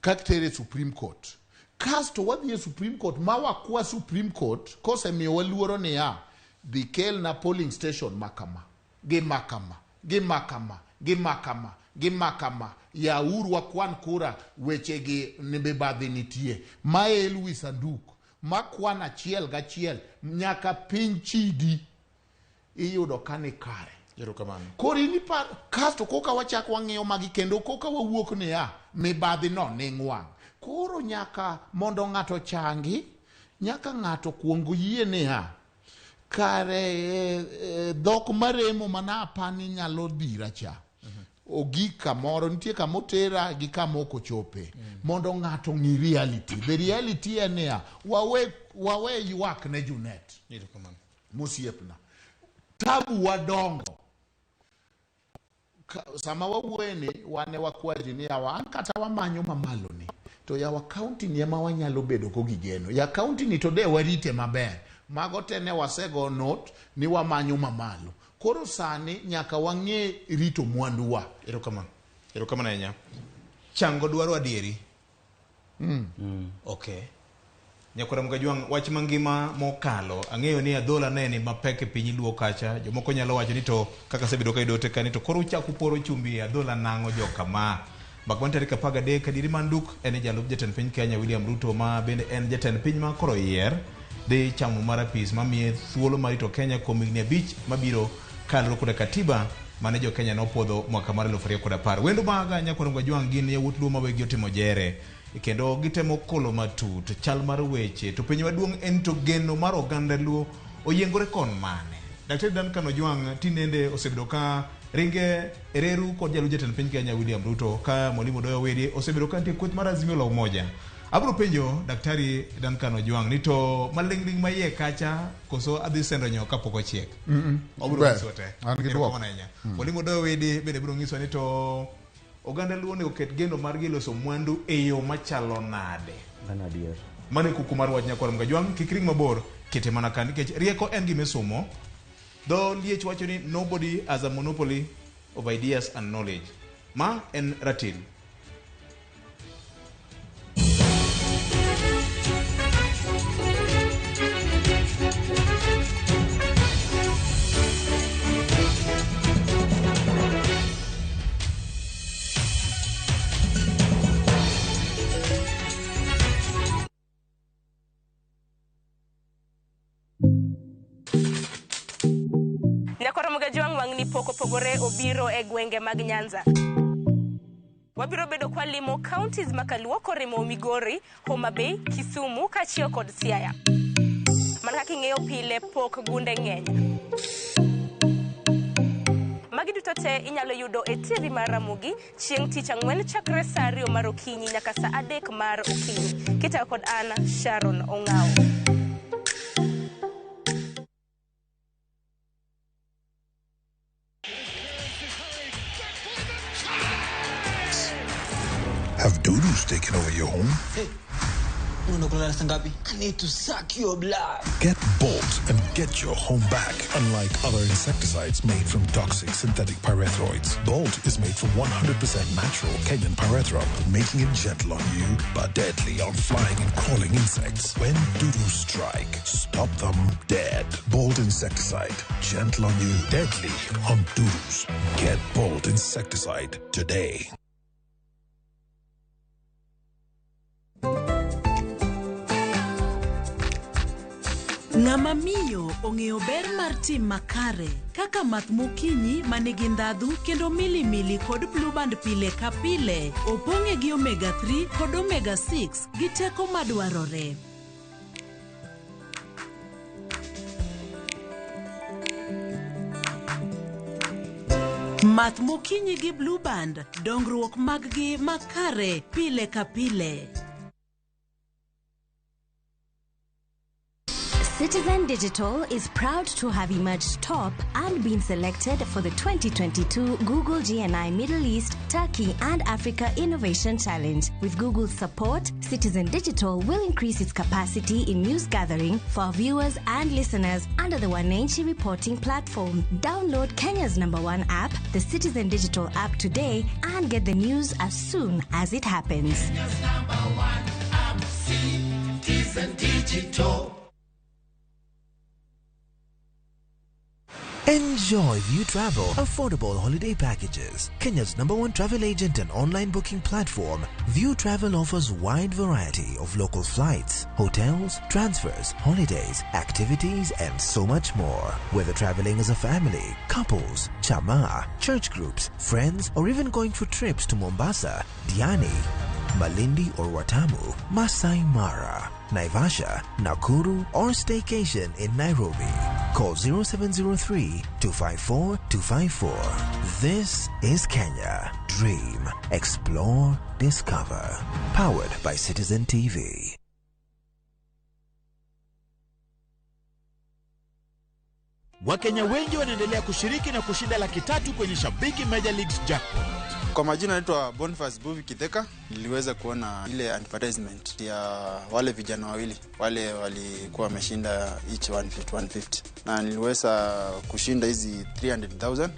katere Supreme Court. Kasto wadhi e Supreme Court ma wakwa Supreme Court kosemiyo waluoro niya dhi kelna polling station makama gi makama gi makama gi makama gi makama, yauru wakwan kura weche gi mibadhi nitie. Mae wi sanduk makwan achiel gachiel nyaka piny chidi iyudo kani kare. Koro in iparo kasto koka wachak wang'iyo magi kendo koka wawuok niya mibadhi no ning' wang'. Koro nyaka mondo ng'ato changi, nyaka ng'ato kuong yie niya kare dhok maremo mana apani nyalo dhira cha. Ogik kamoro nitie kamotera gi kama ok ochope. Mondo ng'ato ng'i reality. The reality en niya wawe ywak ne Junet. Mosiepna. Tabu wadongo. Sama wawuoye ni wane wakwaji ni yawa an kata wamanyo mamalo ni to yawa county ni ema wanyalo bedo go gi geno. Ya county ni to de warite maber. Mago te ne wasego note ni wamanyo mamalo. Koro sani nyaka wang'e rito mwanduwa. Erokamano. Erokamano ahinya. Chango dwaro adieri. Okay. Nyakwara Mgajwang', wach mangima mokalo ang'eyo ni adhola ne ni mapek e piny Luo kacha. Jomoko nyalo wacho ni to kaka asebedo ka yudo ote ka ni to koro uchako uporo chumbi e adhola nang'o jokama. Mak tarik 13 adieri manduk en jalup jatend piny Kenya William Ruto ma bende en jatend piny ma koro oyier dhi chamo mar apis mamiye thuolo mar rito Kenya kuom higni 5 mabiro kaluwore koda katiba mane jo Kenya nopuodho mwaka mar 2010. Wendo maga Nyakwara Mgajwang' gin yawuot Luo ma wegi otimo jere kendo gitemo kolo matut chal mar weche to penjo maduong' en to geno mar oganda Luo oyiengore kon mane. Daktari Duncan Ojwang' tinende osebedo ka ringe ereru kod jalup jatend piny Kenya William Ruto ka Mwalimu Doyo Were osebedo ka nitie kweth mar Azimio la Umoja. Abiro penjo Daktari Duncan Ojwang' ni to maling'ling' ma iye kacha koso adhi sendo nyo kapok ochiek. Obiro nyisowa te. Erokamano ahinya. Mwalimu Doyo Were bende biro nyisowa ni to oganda Luo onego oket geno margi e loso mwandu e yo machalo nade. Mano adier. Mano e kuku mar wach Nyakwar Mgajwang', kik ring mabor, kete mana ka nikech rieko en gima isomo. Dho liech wacho ni nobody has a monopoly of ideas and knowledge. Ma en ratil. Nyakwara Mgajwang' wang'ni pok opogore obiro e gwenge mag Nyanza. Wabiro bedo kwalimo counties makaluo korimo Migori, Homa Bay, Kisumu kaachiel kod Siaya. Mana kaka ing'eyo pile pok gunde ng'eny. Magi duto te inyalo yudo e TV mar Ramogi chieng' tich ang'wen chakre saa 2 mar okinyi nyaka saa 3 mar okinyi. Kitayo kod an Sharon Ong'ao. Have dudus taken over your home? Hey, unakulala saa ngapi? I need to suck your blood. Get Bolt and get your home back. Unlike other insecticides made from toxic synthetic pyrethroids, Bolt is made from 100% natural Kenyan pyrethrum, making it gentle on you but deadly on flying and crawling insects. When dudus strike, stop them dead. Bolt insecticide, gentle on you, deadly on dudus. Get Bolt insecticide today. Ng'ama miyo ong'eyo ber mar tim makare kaka math mokinyi ma nigi ndhadhu kendo milimili kod blueband pile ka pile opong'e gi omega 3 kod omega 6 gi teko madwarore. Math mokinyi gi blueband, dongruok mag-gi makare pile ka pile. Citizen Digital is proud to have emerged top and been selected for the 2022 Google GNI Middle East, Turkey and Africa Innovation Challenge. With Google's support, Citizen Digital will increase its capacity in news gathering for our viewers and listeners under the Wananchi reporting platform. Download Kenya's #1 app, the Citizen Digital app today, and get the news as soon as it happens. Kenya's #1 app, Citizen Digital. Enjoy View Travel affordable holiday packages. Kenya's #1 travel agent and online booking platform, View Travel offers wide variety of local flights, hotels, transfers, holidays, activities, and so much more. Whether traveling as a family, couples, chama, church groups, friends, or even going for trips to Mombasa, Diani, Malindi or Watamu, Masai Mara, Naivasha, Nakuru, or staycation in Nairobi. Call 0703 254 254. This is Kenya. Dream, explore, discover. Powered by Citizen TV. Wakenya wengi wanaendelea kushiriki na kushinda 300,000 kwenye Shabiki Major Leagues Jackpot. Kwa majina naitwa Boniface Buvi Kitheka. Niliweza kuona ile advertisement ya wale vijana wawili wale walikuwa wameshinda each 150 150, na niliweza kushinda hizi 300,000.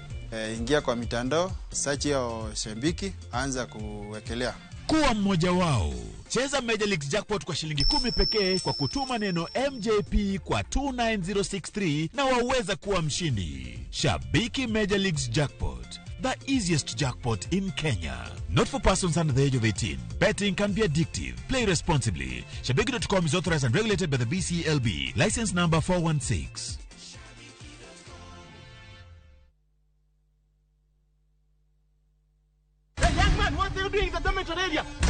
Ingia kwa mitandao, search ya Shabiki, anza kuwekelea. Kuwa mmoja wao. Cheza Major Leagues Jackpot kwa shilingi 10 pekee kwa kutuma neno MJP kwa 29063 na waweza kuwa mshindi. Shabiki Major Leagues Jackpot, the easiest jackpot in Kenya. Not for persons under the age of 18. Betting can be addictive. Play responsibly. Shabiki.com is authorized and regulated by the BCLB. License number 416.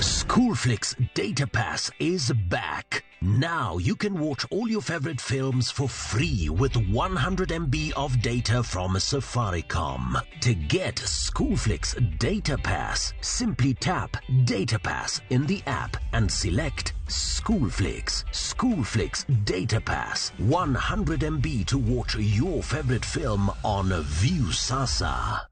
Schoolflix Data Pass is back. Now you can watch all your favorite films for free with 100 MB of data from Safaricom. To get Schoolflix Data Pass, simply tap Data Pass in the app and select Schoolflix. Schoolflix Data Pass, 100 MB to watch your favorite film on Viusasa.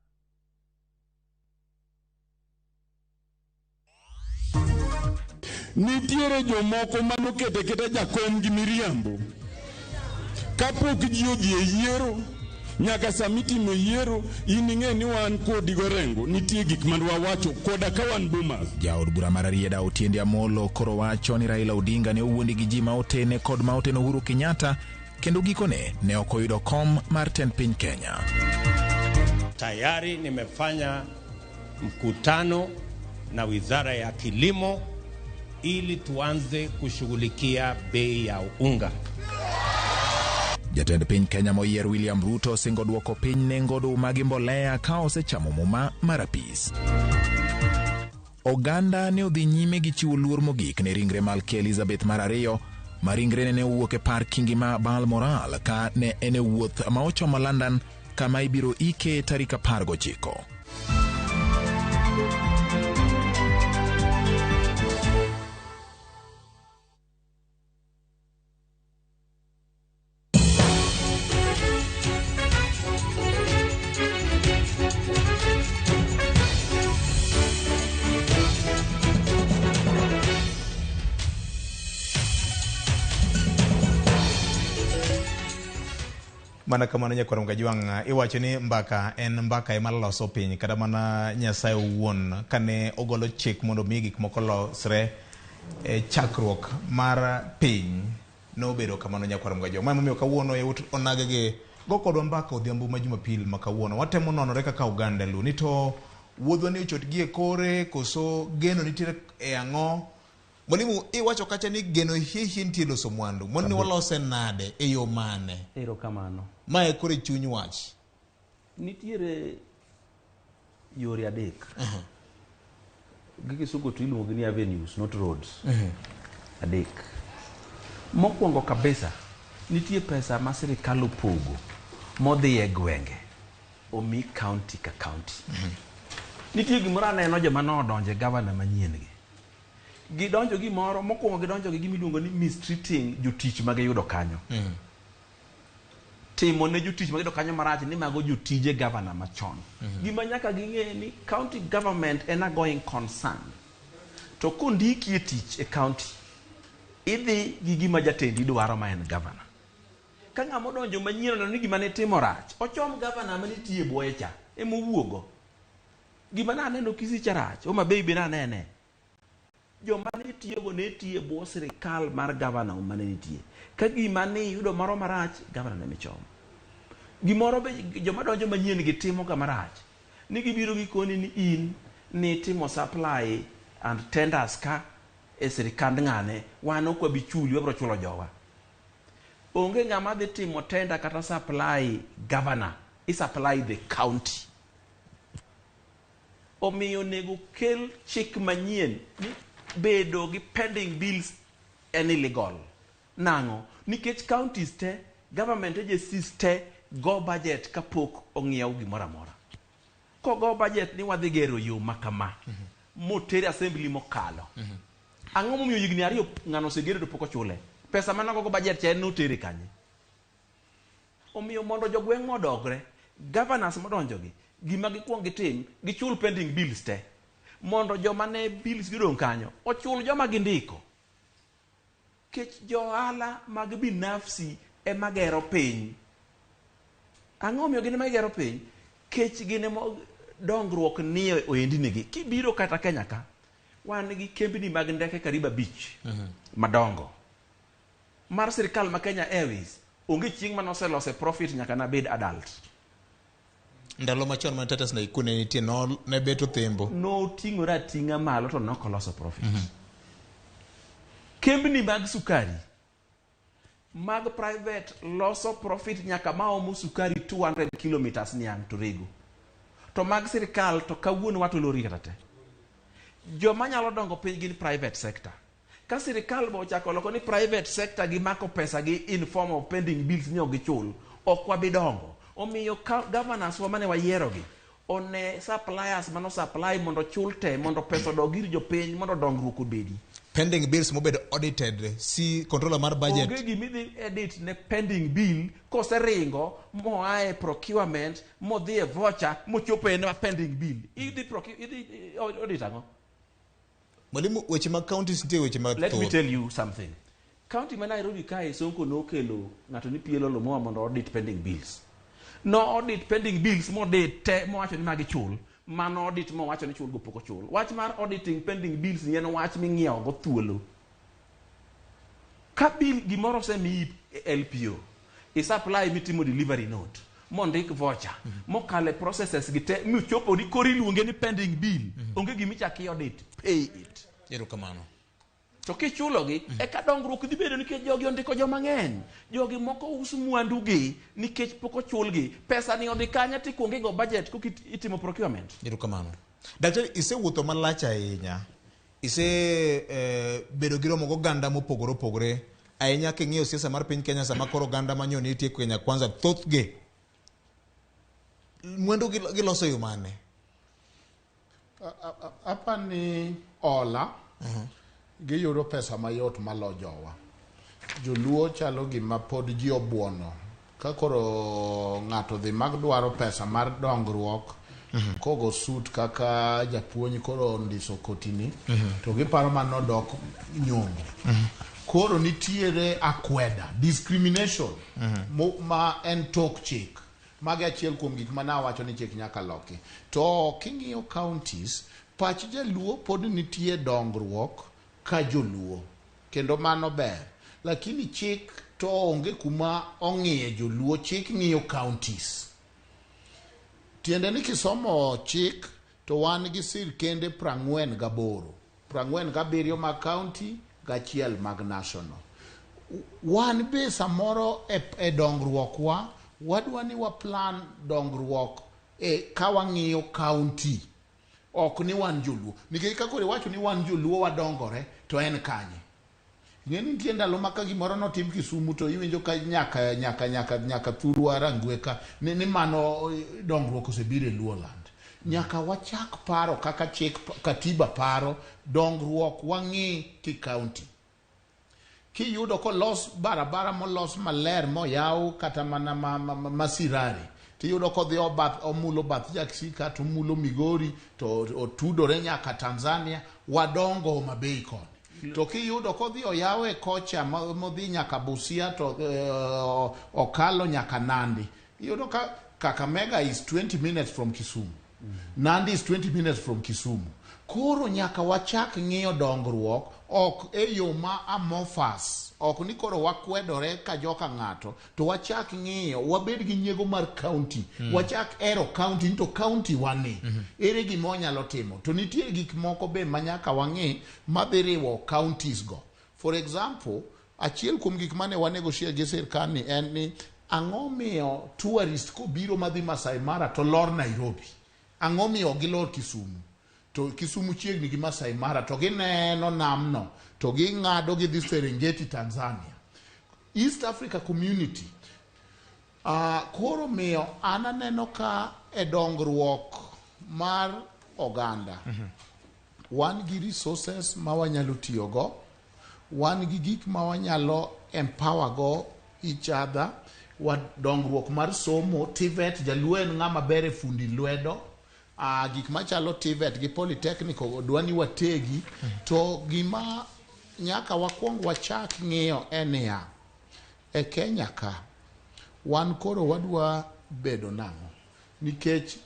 Nitiere jomoko manokete keta jakom gi miriambo. Kapok ji odhi e yiero, nyaka sama itimo yiero, in ing'e ni wan kodi gorengo, nitie gik man wawacho koda ka wan Bomas. Jaod bura mar Rarieda Otiende Amolo koro wacho ni Raila Odinga ne owuondi gi ji ma otene kod ma oteno Uhuru Kenyatta, kendo gikone ne ok oyudo kom mar tend piny Kenya. Tayari nimefanya mkutano na Wizara ya Kilimo ili tuanze kushughulikia bei ya unga. Jatend piny Kenya moyier William Ruto osingo duoko piny nengo oduma gi mbolea ka osechamo muma mar apis. Oganda ne odhi nyime gi chiwo luor mogik ne ringre Malkia Elizabeth mar ariyo, ma ringrene ne owuok e par kingi ma Balmoral ka ne en e wuoth ma ochomo London kama ibiro ike tarik 19. Mana kamano nyakwar Mgajwang', iwacho ni mbaka en mbaka ema loso piny, kata mana Nyasaye owuon kane ogolo chik mondo mi gik moko losre e chakruok mar piny nobedo kamano nyakwar Mgajwang'. Ma emomiyo kawuono yawuot onagegi go kodwa mbaka odhiambo ma Jumapil ma kawuono. Watemo nonore kaka oganda Luo ni to wuodhwa ni ochot gi e kore koso geno nitiere e ang'o. Mwalimu, iwacho kacha ni geno hie hie nitie loso mwandu. Mwandu ni walose nade e yo mane? Erokamano. Mae koro e chuny wach. Nitiere yore adek. Gi kisungu to iluongo ni avenues, not roads. Adek. Mokwongo kabisa, nitie pesa ma sirikal opogo modhi e gwenge omi county ka county. Nitie gimoro aneno joma nodonje gavana manyien gi. Gidonjo gimoro, mokwongo gidonjo gi gima iluongo ni mistreating jotich ma giyudo kanyo. Timo ne jotich ma giyudo kanyo marach ni mago jotije gavana machon. Gima nyaka ging'e ni county government en a going concern. To kondiki e tich e county, idhi gi gima jatendi dwaro ma en gavana. Ka ng'ama odonjo manyien oneno ni gima ne timo rach, ochom gavana manitie e bwoye cha, ema owuogo. Gima naneno Kisii cha rach, Homa Bay be nanene. Joma ne tiyogo ne tiyo e bwo sirikal mar gavana mane nitie. Ka gima ne iyudo moro marach, gavana ne michomo. Gimoro be joma donjo manyien gi timo ga marach. Ni gibiro gikoni ni in nitimo supply and tenders ka e sirikand ng'ane, wan ok wabi chuli, wabiro chulo jowa. Onge ng'ama dhi timo tender kata supply governor, i supply the county. Omiyo onego kel chik manyien ni bedo gi pending bills en illegal. Nang'o? Nikech counties te, government agencies te go budget kapok ong'iew gimoro amora. Kogo budget ni wadhi gero yo ma kama, moter assembly mokalo. Ang'o momiyo higni ariyo ng'ano osegero to pok ochule? Pesa mane ogogo budget cha en notere kanye? Omiyo mondo jogweng' odogre, governors modonjogi, gima gikuong gitim, gichul pending bills te. Mondo joma ne bills gidong' kanyo, ochul joma gindiko. Kech johala mag binafsi ema gero piny. Ang'o omiyo gin ema gigero piny? Kech gin ema dongruok nie ohendnigi. Kibiro kata Kenya ka, wan gi kembni mag ndeke karibu 5 madongo. Mar sirikal ma Kenya Airways, onge chieng' mane oselose profit nyaka nabed adult. Ndalo machon ma Titus Naikun ne nitie, no, ne beto thembo. Noting'ore ating'a malo to nok oloso profit. Kembni mag sukari mag private loso profit nyaka maomo sukari 200 kilometers niang' to rego. To mag sirikal to kawuono wato lori kata te. Joma nyalo dongo piny gin private sector. Ka sirikal be ochako loko ni private sector gimako pesa gi in form of pending bills ni ok gichul, ok wabi dongo. Omiyo governors wa mane wayiero gi one suppliers mano supply mondo chul te mondo pesa odog ir jopiny mondo dongruok obedi. Pending bills mobedo audited, si controller mar budget. Onge gimidhi edit ne pending bill koseringo moa e procurement modhi e voucher mochopo en ma pending bill. Idhi idhi audit ang'o? Mwalimu, weche mag counties nitie weche Let me mathoth. tell you something. County ma Nairobi kae Sonko nokelo ng'ato ni PLO Lumoa mondo audit pending bills. No audit pending bills modit te mowacho ni magi chul. Mano audit mowacho ni chul go pok ochul. Wach mar auditing pending bills ni en wach ming'iewo go thuolo. Ka bill gimoro osemiyi LPO, i supply mitimo delivery note, mondik voucher, mokalo e processes gi te, michopo ni koro iluonge ni pending bill. Onge gimichak i audit, pay it. Erokamano. To kichulogi, eka dongruok dhi bedo nikech jogi ondiko joma ng'eny. Jogi moko uso mwandugi nikech pok ochulgi. Pesa ni odhi kanye tikuongo igo budget koka itimo procurement. Erokamano. Daktari, isewuotho malach ahinya. Ise bedo gi romo goganda mopogore opogore. Ahinya king'iyo siasa mar piny Kenya sama koro oganda manyo nitie Kenya Kwanza thothgi mwandu giloso yo mane? Apa ni ola giyudo pesa mayot malo jowa. Joluo chalo gima pod ji obuono. Ka koro ng'ato dhi mag dwaro pesa mar dongruok, kogo sut kaka japuonj koro ondiso kotini, to giparo mana nodok nyombo. Koro nitiere akweda, discrimination ma en tok chik. Magi achiel kuom gik ma nawacho ni chik nyaka loki. To king'iyo counties, pach jaluo pod nitie dongruok ka joluo. Kendo mano ber. Lakini chik to onge kuma ong'iye joluo, chik ng'iyo counties. Tiende ni kisomo chik to wan gi sirkende 48, 47 mag county gachiel mag national. Wan be samoro e dongruok wa wadwa ni wa plan dongruok ka wang'iyo county, ok ni wan joluo. Nikech ka koro iwacho ni wan joluo wadongore to en kanye? Ing'e ni nitie ndalo ma ka gimoro notim Kisumu to iwinjo ka nyaka nyaka nyaka nyaka thurwa Rangwe ka ni mano dongruok osebiro e Luoland. Nyaka wachak paro kaka chik katiba paro dongruok wang'i ki county. Kiyudo kolos barabara molos maler moyaw kata mana ma Sirari, tiyudo kodhi omulo bath Jaksika to omulo Migori to otudore nyaka Tanzania, wadongo Homa Bay koni. To kiyudo kodhi oyawe kocha modhi nyaka Busia to okalo nyaka Nandi, iyudo ka Kakamega is 20 minutes from Kisumu. Nandi is 20 minutes from Kisumu. Koro nyaka wachak ng'iyo dongruok ok e yo ma amorphous, ok ni koro wakwedore ka joka ng'ato, to wachak ng'iyo wabed gi nyiego mar county. Wachak ero county ni to county wani ere gima wanyalo timo. To nitie gik moko be ma nyaka wang'i madhi riwo counties go. For example, achiel kuom gik mane wanegotiate gi sirkal ni en ni ang'o miyo tourist kobiro madhi Masai Mara to lor Nairobi? Ang'o miyo gilor Kisumu? To Kisumu chiegni gi Masai Mara to gineno namno to ging'ado gidhi Serengeti Tanzania. East Africa Community koro miyo an aneno ka e dongruok mar oganda wan gi resources ma wanyalo tiyogo, wan gi gik ma wanyalo empower go each other. Wa dongruok mar somo, TVET, jaluo en ng'ama ber e fundi lwedo. Gik machalo TVET gi Polytechnic dwa ni wategi. To gima nyaka wakwong wachak ng'iyo en niya, e Kenya ka wan koro wadwa bedo nang'o? Nikech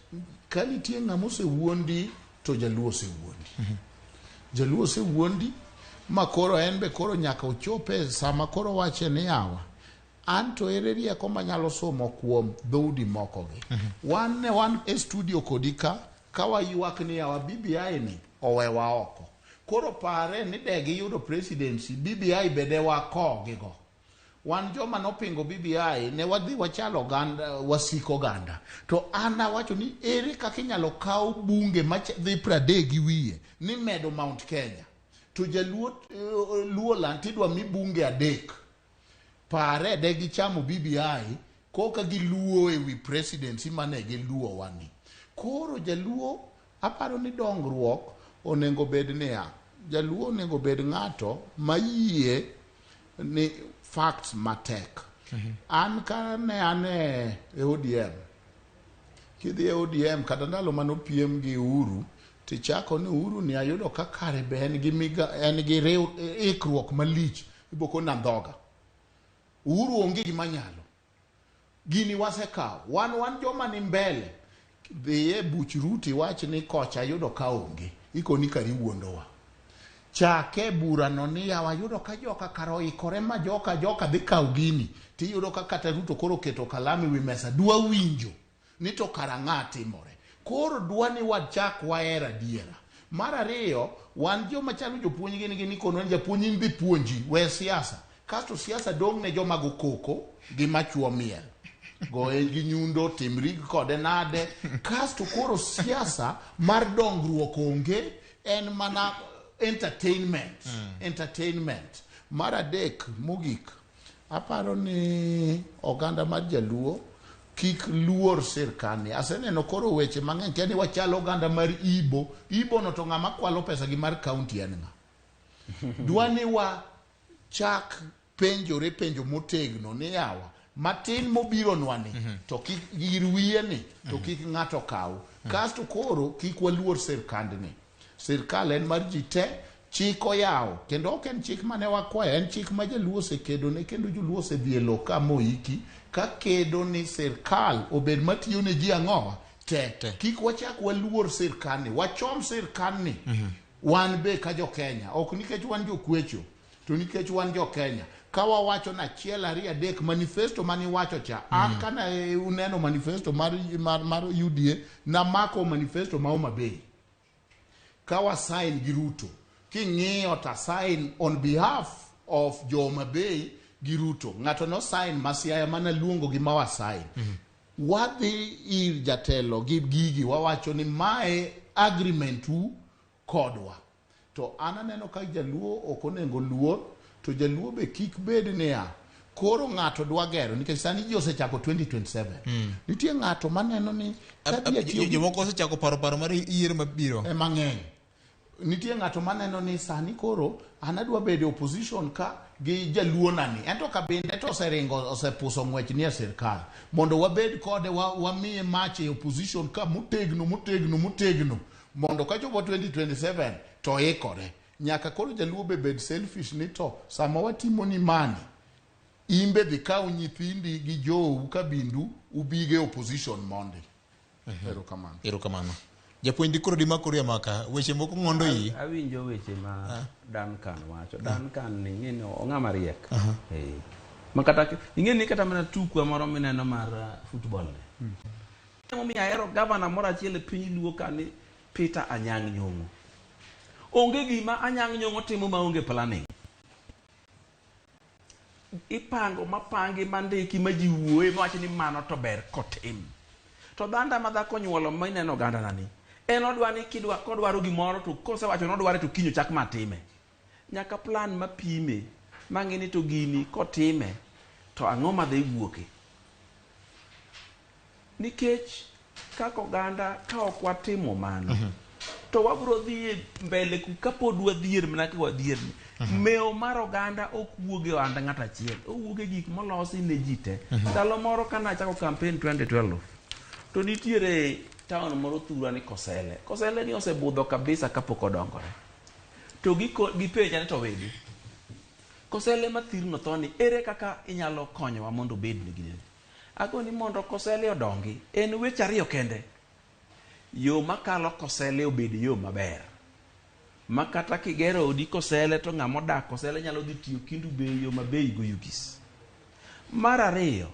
ka nitie ng'ama osewuondi to jaluo osewuondi. Jaluo osewuondi ma koro en be koro nyaka ochope sama koro wache ni yawa, an to ere rieko manyalo somo kuom dhoudi moko gi. Wan ne wan e studio kodi ka waywak ni yawa BBI ni owewa oko. Koro pare ni de giyudo presidency, BBI be de wakogigo. Wan joma nopingo BBI ne wadhi wachalo oganda, wasik oganda. To an awacho ni ere kaka inyalo kaw bunge madhi 30 gi wiye ni medo Mount Kenya. To jaluo Luoland tidwa mi bunge 3. Pare de gichamo BBI koka giluo e wi presidency mane giluo wani. Koro jaluo aparo ni dongruok onego bed niya, jaluo onego bed ng'ato mayie ni facts matek. An ka ne an e ODM, kidhi e ODM kata ndalo manopiem gi Uhuru, tichako ni Uhuru ni ayudo ka kare be en gi en gi ikruok malich, iboko na dhoga. Uhuru onge gima nyalo. Gini wasekawo. Wan joma ni mbele. Dhiye buch Ruto iwach ni kocha ayudo ka onge. Ikoni kari wuondowa. Chake burano ni yawa ayudo ka joka kar oikore ma joka dhi kawo gini. Tiyudo ka kata Ruto koro oketo kalam e wi mesa. Dwa winjo ni to kara ng'a timore. Koro dwa ni wachak waher adiera. Mar ariyo, wan joma chalo jopuonj gin gi ni kono japuonj in dhi puonji we siasa. Kasto siasa dong' ne joma go koko gi machuo miel. Goye gi nyundo, timri kode nade. Kasto koro siasa mar dongruok onge, en mana entertainment. Entertainment. Mar adek mogik, aparo ni oganda mar jaluo kik luor sirkal ni. Aseneno koro weche mang'eny kia ni wachalo oganda mar Ibo. Ibo no to ng'ama kwalo pesa gi mar county en ng'a? Dwa ni wa chak penjore penjo motegno ni yawa matin mobiro nwani to kik gir wiye ni to kik ng'ato kaw. Kasto koro kik waluor sirkandni. Sirkal en mar ji te. Chik oyawo kendo ok en chik mane wakwayo, en chik ma jaluo osekedo ne kendo joluo osedhi e lowo ka moiki ka kedo ni sirkal obed matiyo ne ji ang'owa te. Kik wachak waluor sirkal ni, wachom sirkal ni. Wan be ka jo Kenya, ok nikech wan jokwecho, to nikech wan jo Kenya. Ka wawacho na achiel ariyo adek manifesto mane iwacho cha, an kana uneno manifesto mar UDA, namako manifesto ma Homa Bay. Ka wa sign gi Ruto, king'iyo ta sign on behalf of jo Homa Bay gi Ruto. Ng'ato no sign ma Siaya mana luongo gi ma wa sign. Wadhi ir jatelo gi gigi wawacho ni mae agreement u kodwa. To an aneno ka jaluo ok onego luor, to jaluo be kik bed niya koro ng'ato dwa gero nikech sani ji osechako 2027. Nitie ng'ato maneno ni jomoko osechako paro mar yiero mabiro mang'eny. Nitie ng'ato maneno ni sani koro an adwa bedo opposition ka gi jaluo nani, ento kabinde to oseringo osepuso ng'wech ni e sirkal mondo wabed kode wamiye mach e opposition ka motegno motegno motegno mondo kachopo 2027 to ikore. Nyaka koro jaluo be bed selfish ni to sama watimo ni mani imbe dhi kaw nyithindi gi jou kabindu ubige opposition mondi. Erokamano. Erokamano. Japuonj dikoro dimakori amaka weche moko ng'ondo iyi. Awinjo weche ma Duncan wacho. Duncan ni ing'e ni ong'ama riek. Ma kata ing'e ni kata mana tukwa moro mineno mar football ni. Emomiyo ahero gavana moro achiel e piny Luo ka ni Peter Anyang' Nyong'o. Onge gima Anyang' Nyong'o timo maonge planning. Ipango mapangi mandiki ma ji wuoye mawacho ni mano to ber kotim. To dhanda ma dhako nyuolo mineno oganda nani, en odwa ni kidwa kodwaro gimoro to kosewacho nodware to kiny ochak matime. Nyaka plan mapime mang'e ni to gini kotime to ang'o madhi wuoke. Nikech kaka oganda ka ok watimo mano to wabro dhi mbele kapod wadhier mana ka wadhier ni. Mewo mar oganda ok wuog e ohand ng'ato achiel, owuok e gik molosi ne ji te. Ndalo moro kane achako campaign 2012 to nitiere town moro thurwa ni Kosele. Kosele ni osebudho kabisa kapok odongore. To gipenja ni to wegi Kosele mathirno tho ni ere kaka inyalo konyowa mondo obed nigi nini? Agoni mondo Kosele odongi en weche ariyo kende. Yo makalo Kosele obed yo maber. Ma kata kigero odi Kosele to ng'ama odak Kosele nyalo dhi tiyo Kendu Bay yo Mabei go Oyugis. Mar ariyo,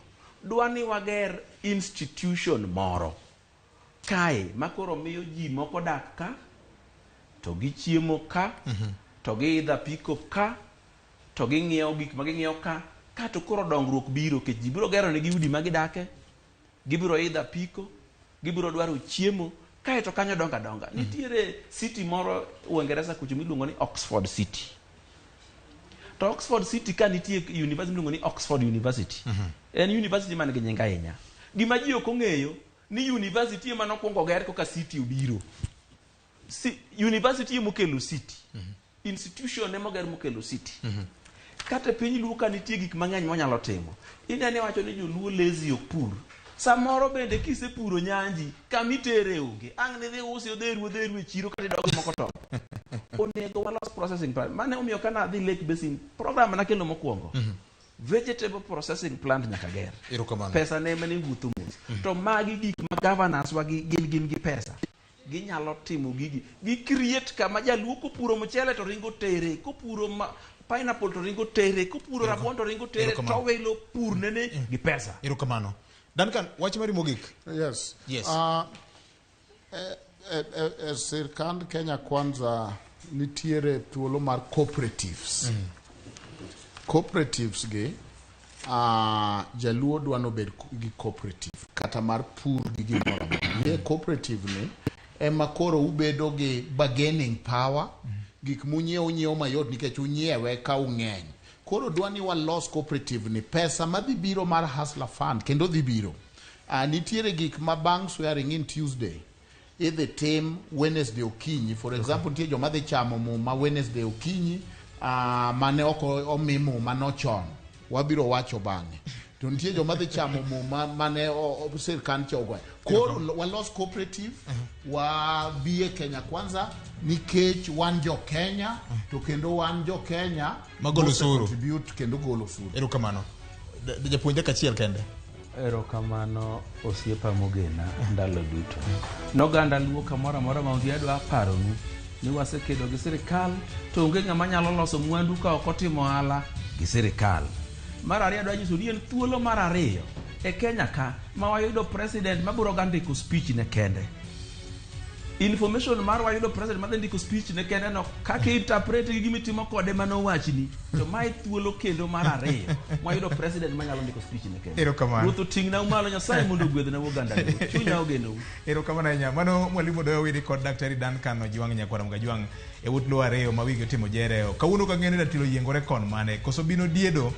dwa ni wager institution moro kae makoro miyo ji moko dak ka to gichiemo ka to giidho apiko ka to ging'iewo gik ma ging'iewo ka to koro dongruok biro nikech ji biro gero negi udi ma gidake, gibiro idho apiko, gibiro dwaro chiemo kae to kanyo donga donga. Nitiere city moro Uingereza kucho miluongo ni Oxford City. To Oxford City ka nitie university miluongo ni Oxford University. En university man gi nying ahinya. Gima ji ok ong'eyo ni university ema nokwongo ger koka city obiro. University ema okelo city. Institution ema oger mokelo city. Kata e piny Luo ka nitie gik mang'eny mwanyalo timo. Ineno iwacho ni joluo lazy ok pur. Samoro bende kisepuro nyanji kamitere onge. Ang' nidhi usi odheru e chiro kata idog moko to. Onego walos processing plant. Mane omiyo kana adhi Lake Basin program nakelo mokwongo. Vegetable processing plant nyaka ger. Pesa ne mane wuotho mos. To magi gik ma governors wa gin gi pesa. Ginyalo timo gigi. Gi create kama jaluo kopuro mchele to ringo tere, kopuro pineapple to ringo tere, kopuro rabuon to ringo tere, to welo pur nene gi pesa. Erokamano. Duncan, wach mari mogik. Yes. Yes. Sirkand Kenya Kwanza nitiere thuolo mar cooperatives. Cooperatives gi jaluo dwa nobed gi cooperative kata mar pur gi gimoro amora. Ni cooperative ni ema koro ubedo gi bargaining power, gik munyiewo unyiewo mayot nikech unyiewe ka ung'eny. Koro dwa ni walos cooperative ni pesa madhi biro mar Hustler Fund kendo dhi biro. Nitiere gik ma bang' swearing in Tuesday idhi tim Wednesday okinyi. For example, nitie joma dhi chamo muma Wednesday okinyi mane ok omi muma no chon. Wabiro wacho bang'e. To nitie joma dhi chamo muma mane sirkal cha ogoyo. Koro walos cooperative, wabi e Kenya Kwanza nikech wan jo Kenya, to kendo wan jo Kenya Magolo mose osuru. contribute kendo golo osuru. Erokamano. Japuonj dakika achiel kende. Erokamano osiepa mogena ndalo duto. Noganda Luo kamoro amora ma untie adwa paronu ni wasekedo gi sirikal to onge ng'ama nyalo loso mwandu ka ok otimo ohala gi sirikal. Mar ariyo adwa nyiso ni en thuolo mar ariyo e Kenya ka ma wayudo president mabiro ga ndiko speech ne kende. Information mar wayudo president madhi ndiko speech ne kende no kaka interpret gi gimitimo kode manowachni to mae thuolo kendo mar ariyo mwayudo president manyalo ndiko speech ne kende. Erokamano. Ruoth oting'na malo Nyasaye mondo ogwedhna oganda Luo. Chunya ogenou. Erokamano ahinya. Mano mwalimu Odoyo Owidi kod Daktari Duncan Ojwang' Nyakwara Mgajwang' e ut Luo ariyo ma wigi otimo jereo. Kawuono ok ang'eyo ni ratil oyiengore kon mane. Koso bino diedo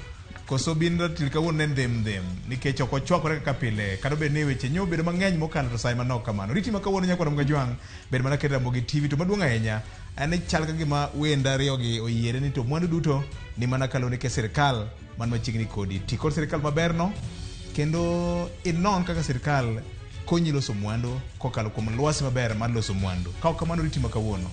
koso bin ratil kawuono ne ndhem ndhem nikech ok ochwakore kaka pile kata obedo ni weche nyo obedo mang'eny mokalo to saye manok kamano. Riti ma kawuono Nyakwara Mgajwang' bed mana ket Ramogi TV to maduong' ahinya en ni chal ka gima wende ariyogi oyiere ni to mwandu duto ni mana kaluwore ke sirkal man machiegni kodi. Ti kod sirkal maberno kendo inon kaka sirkal konyi loso mwandu kokalo kuom lwasi maber mar loso mwandu. Ka ok kamano riti ma kawuono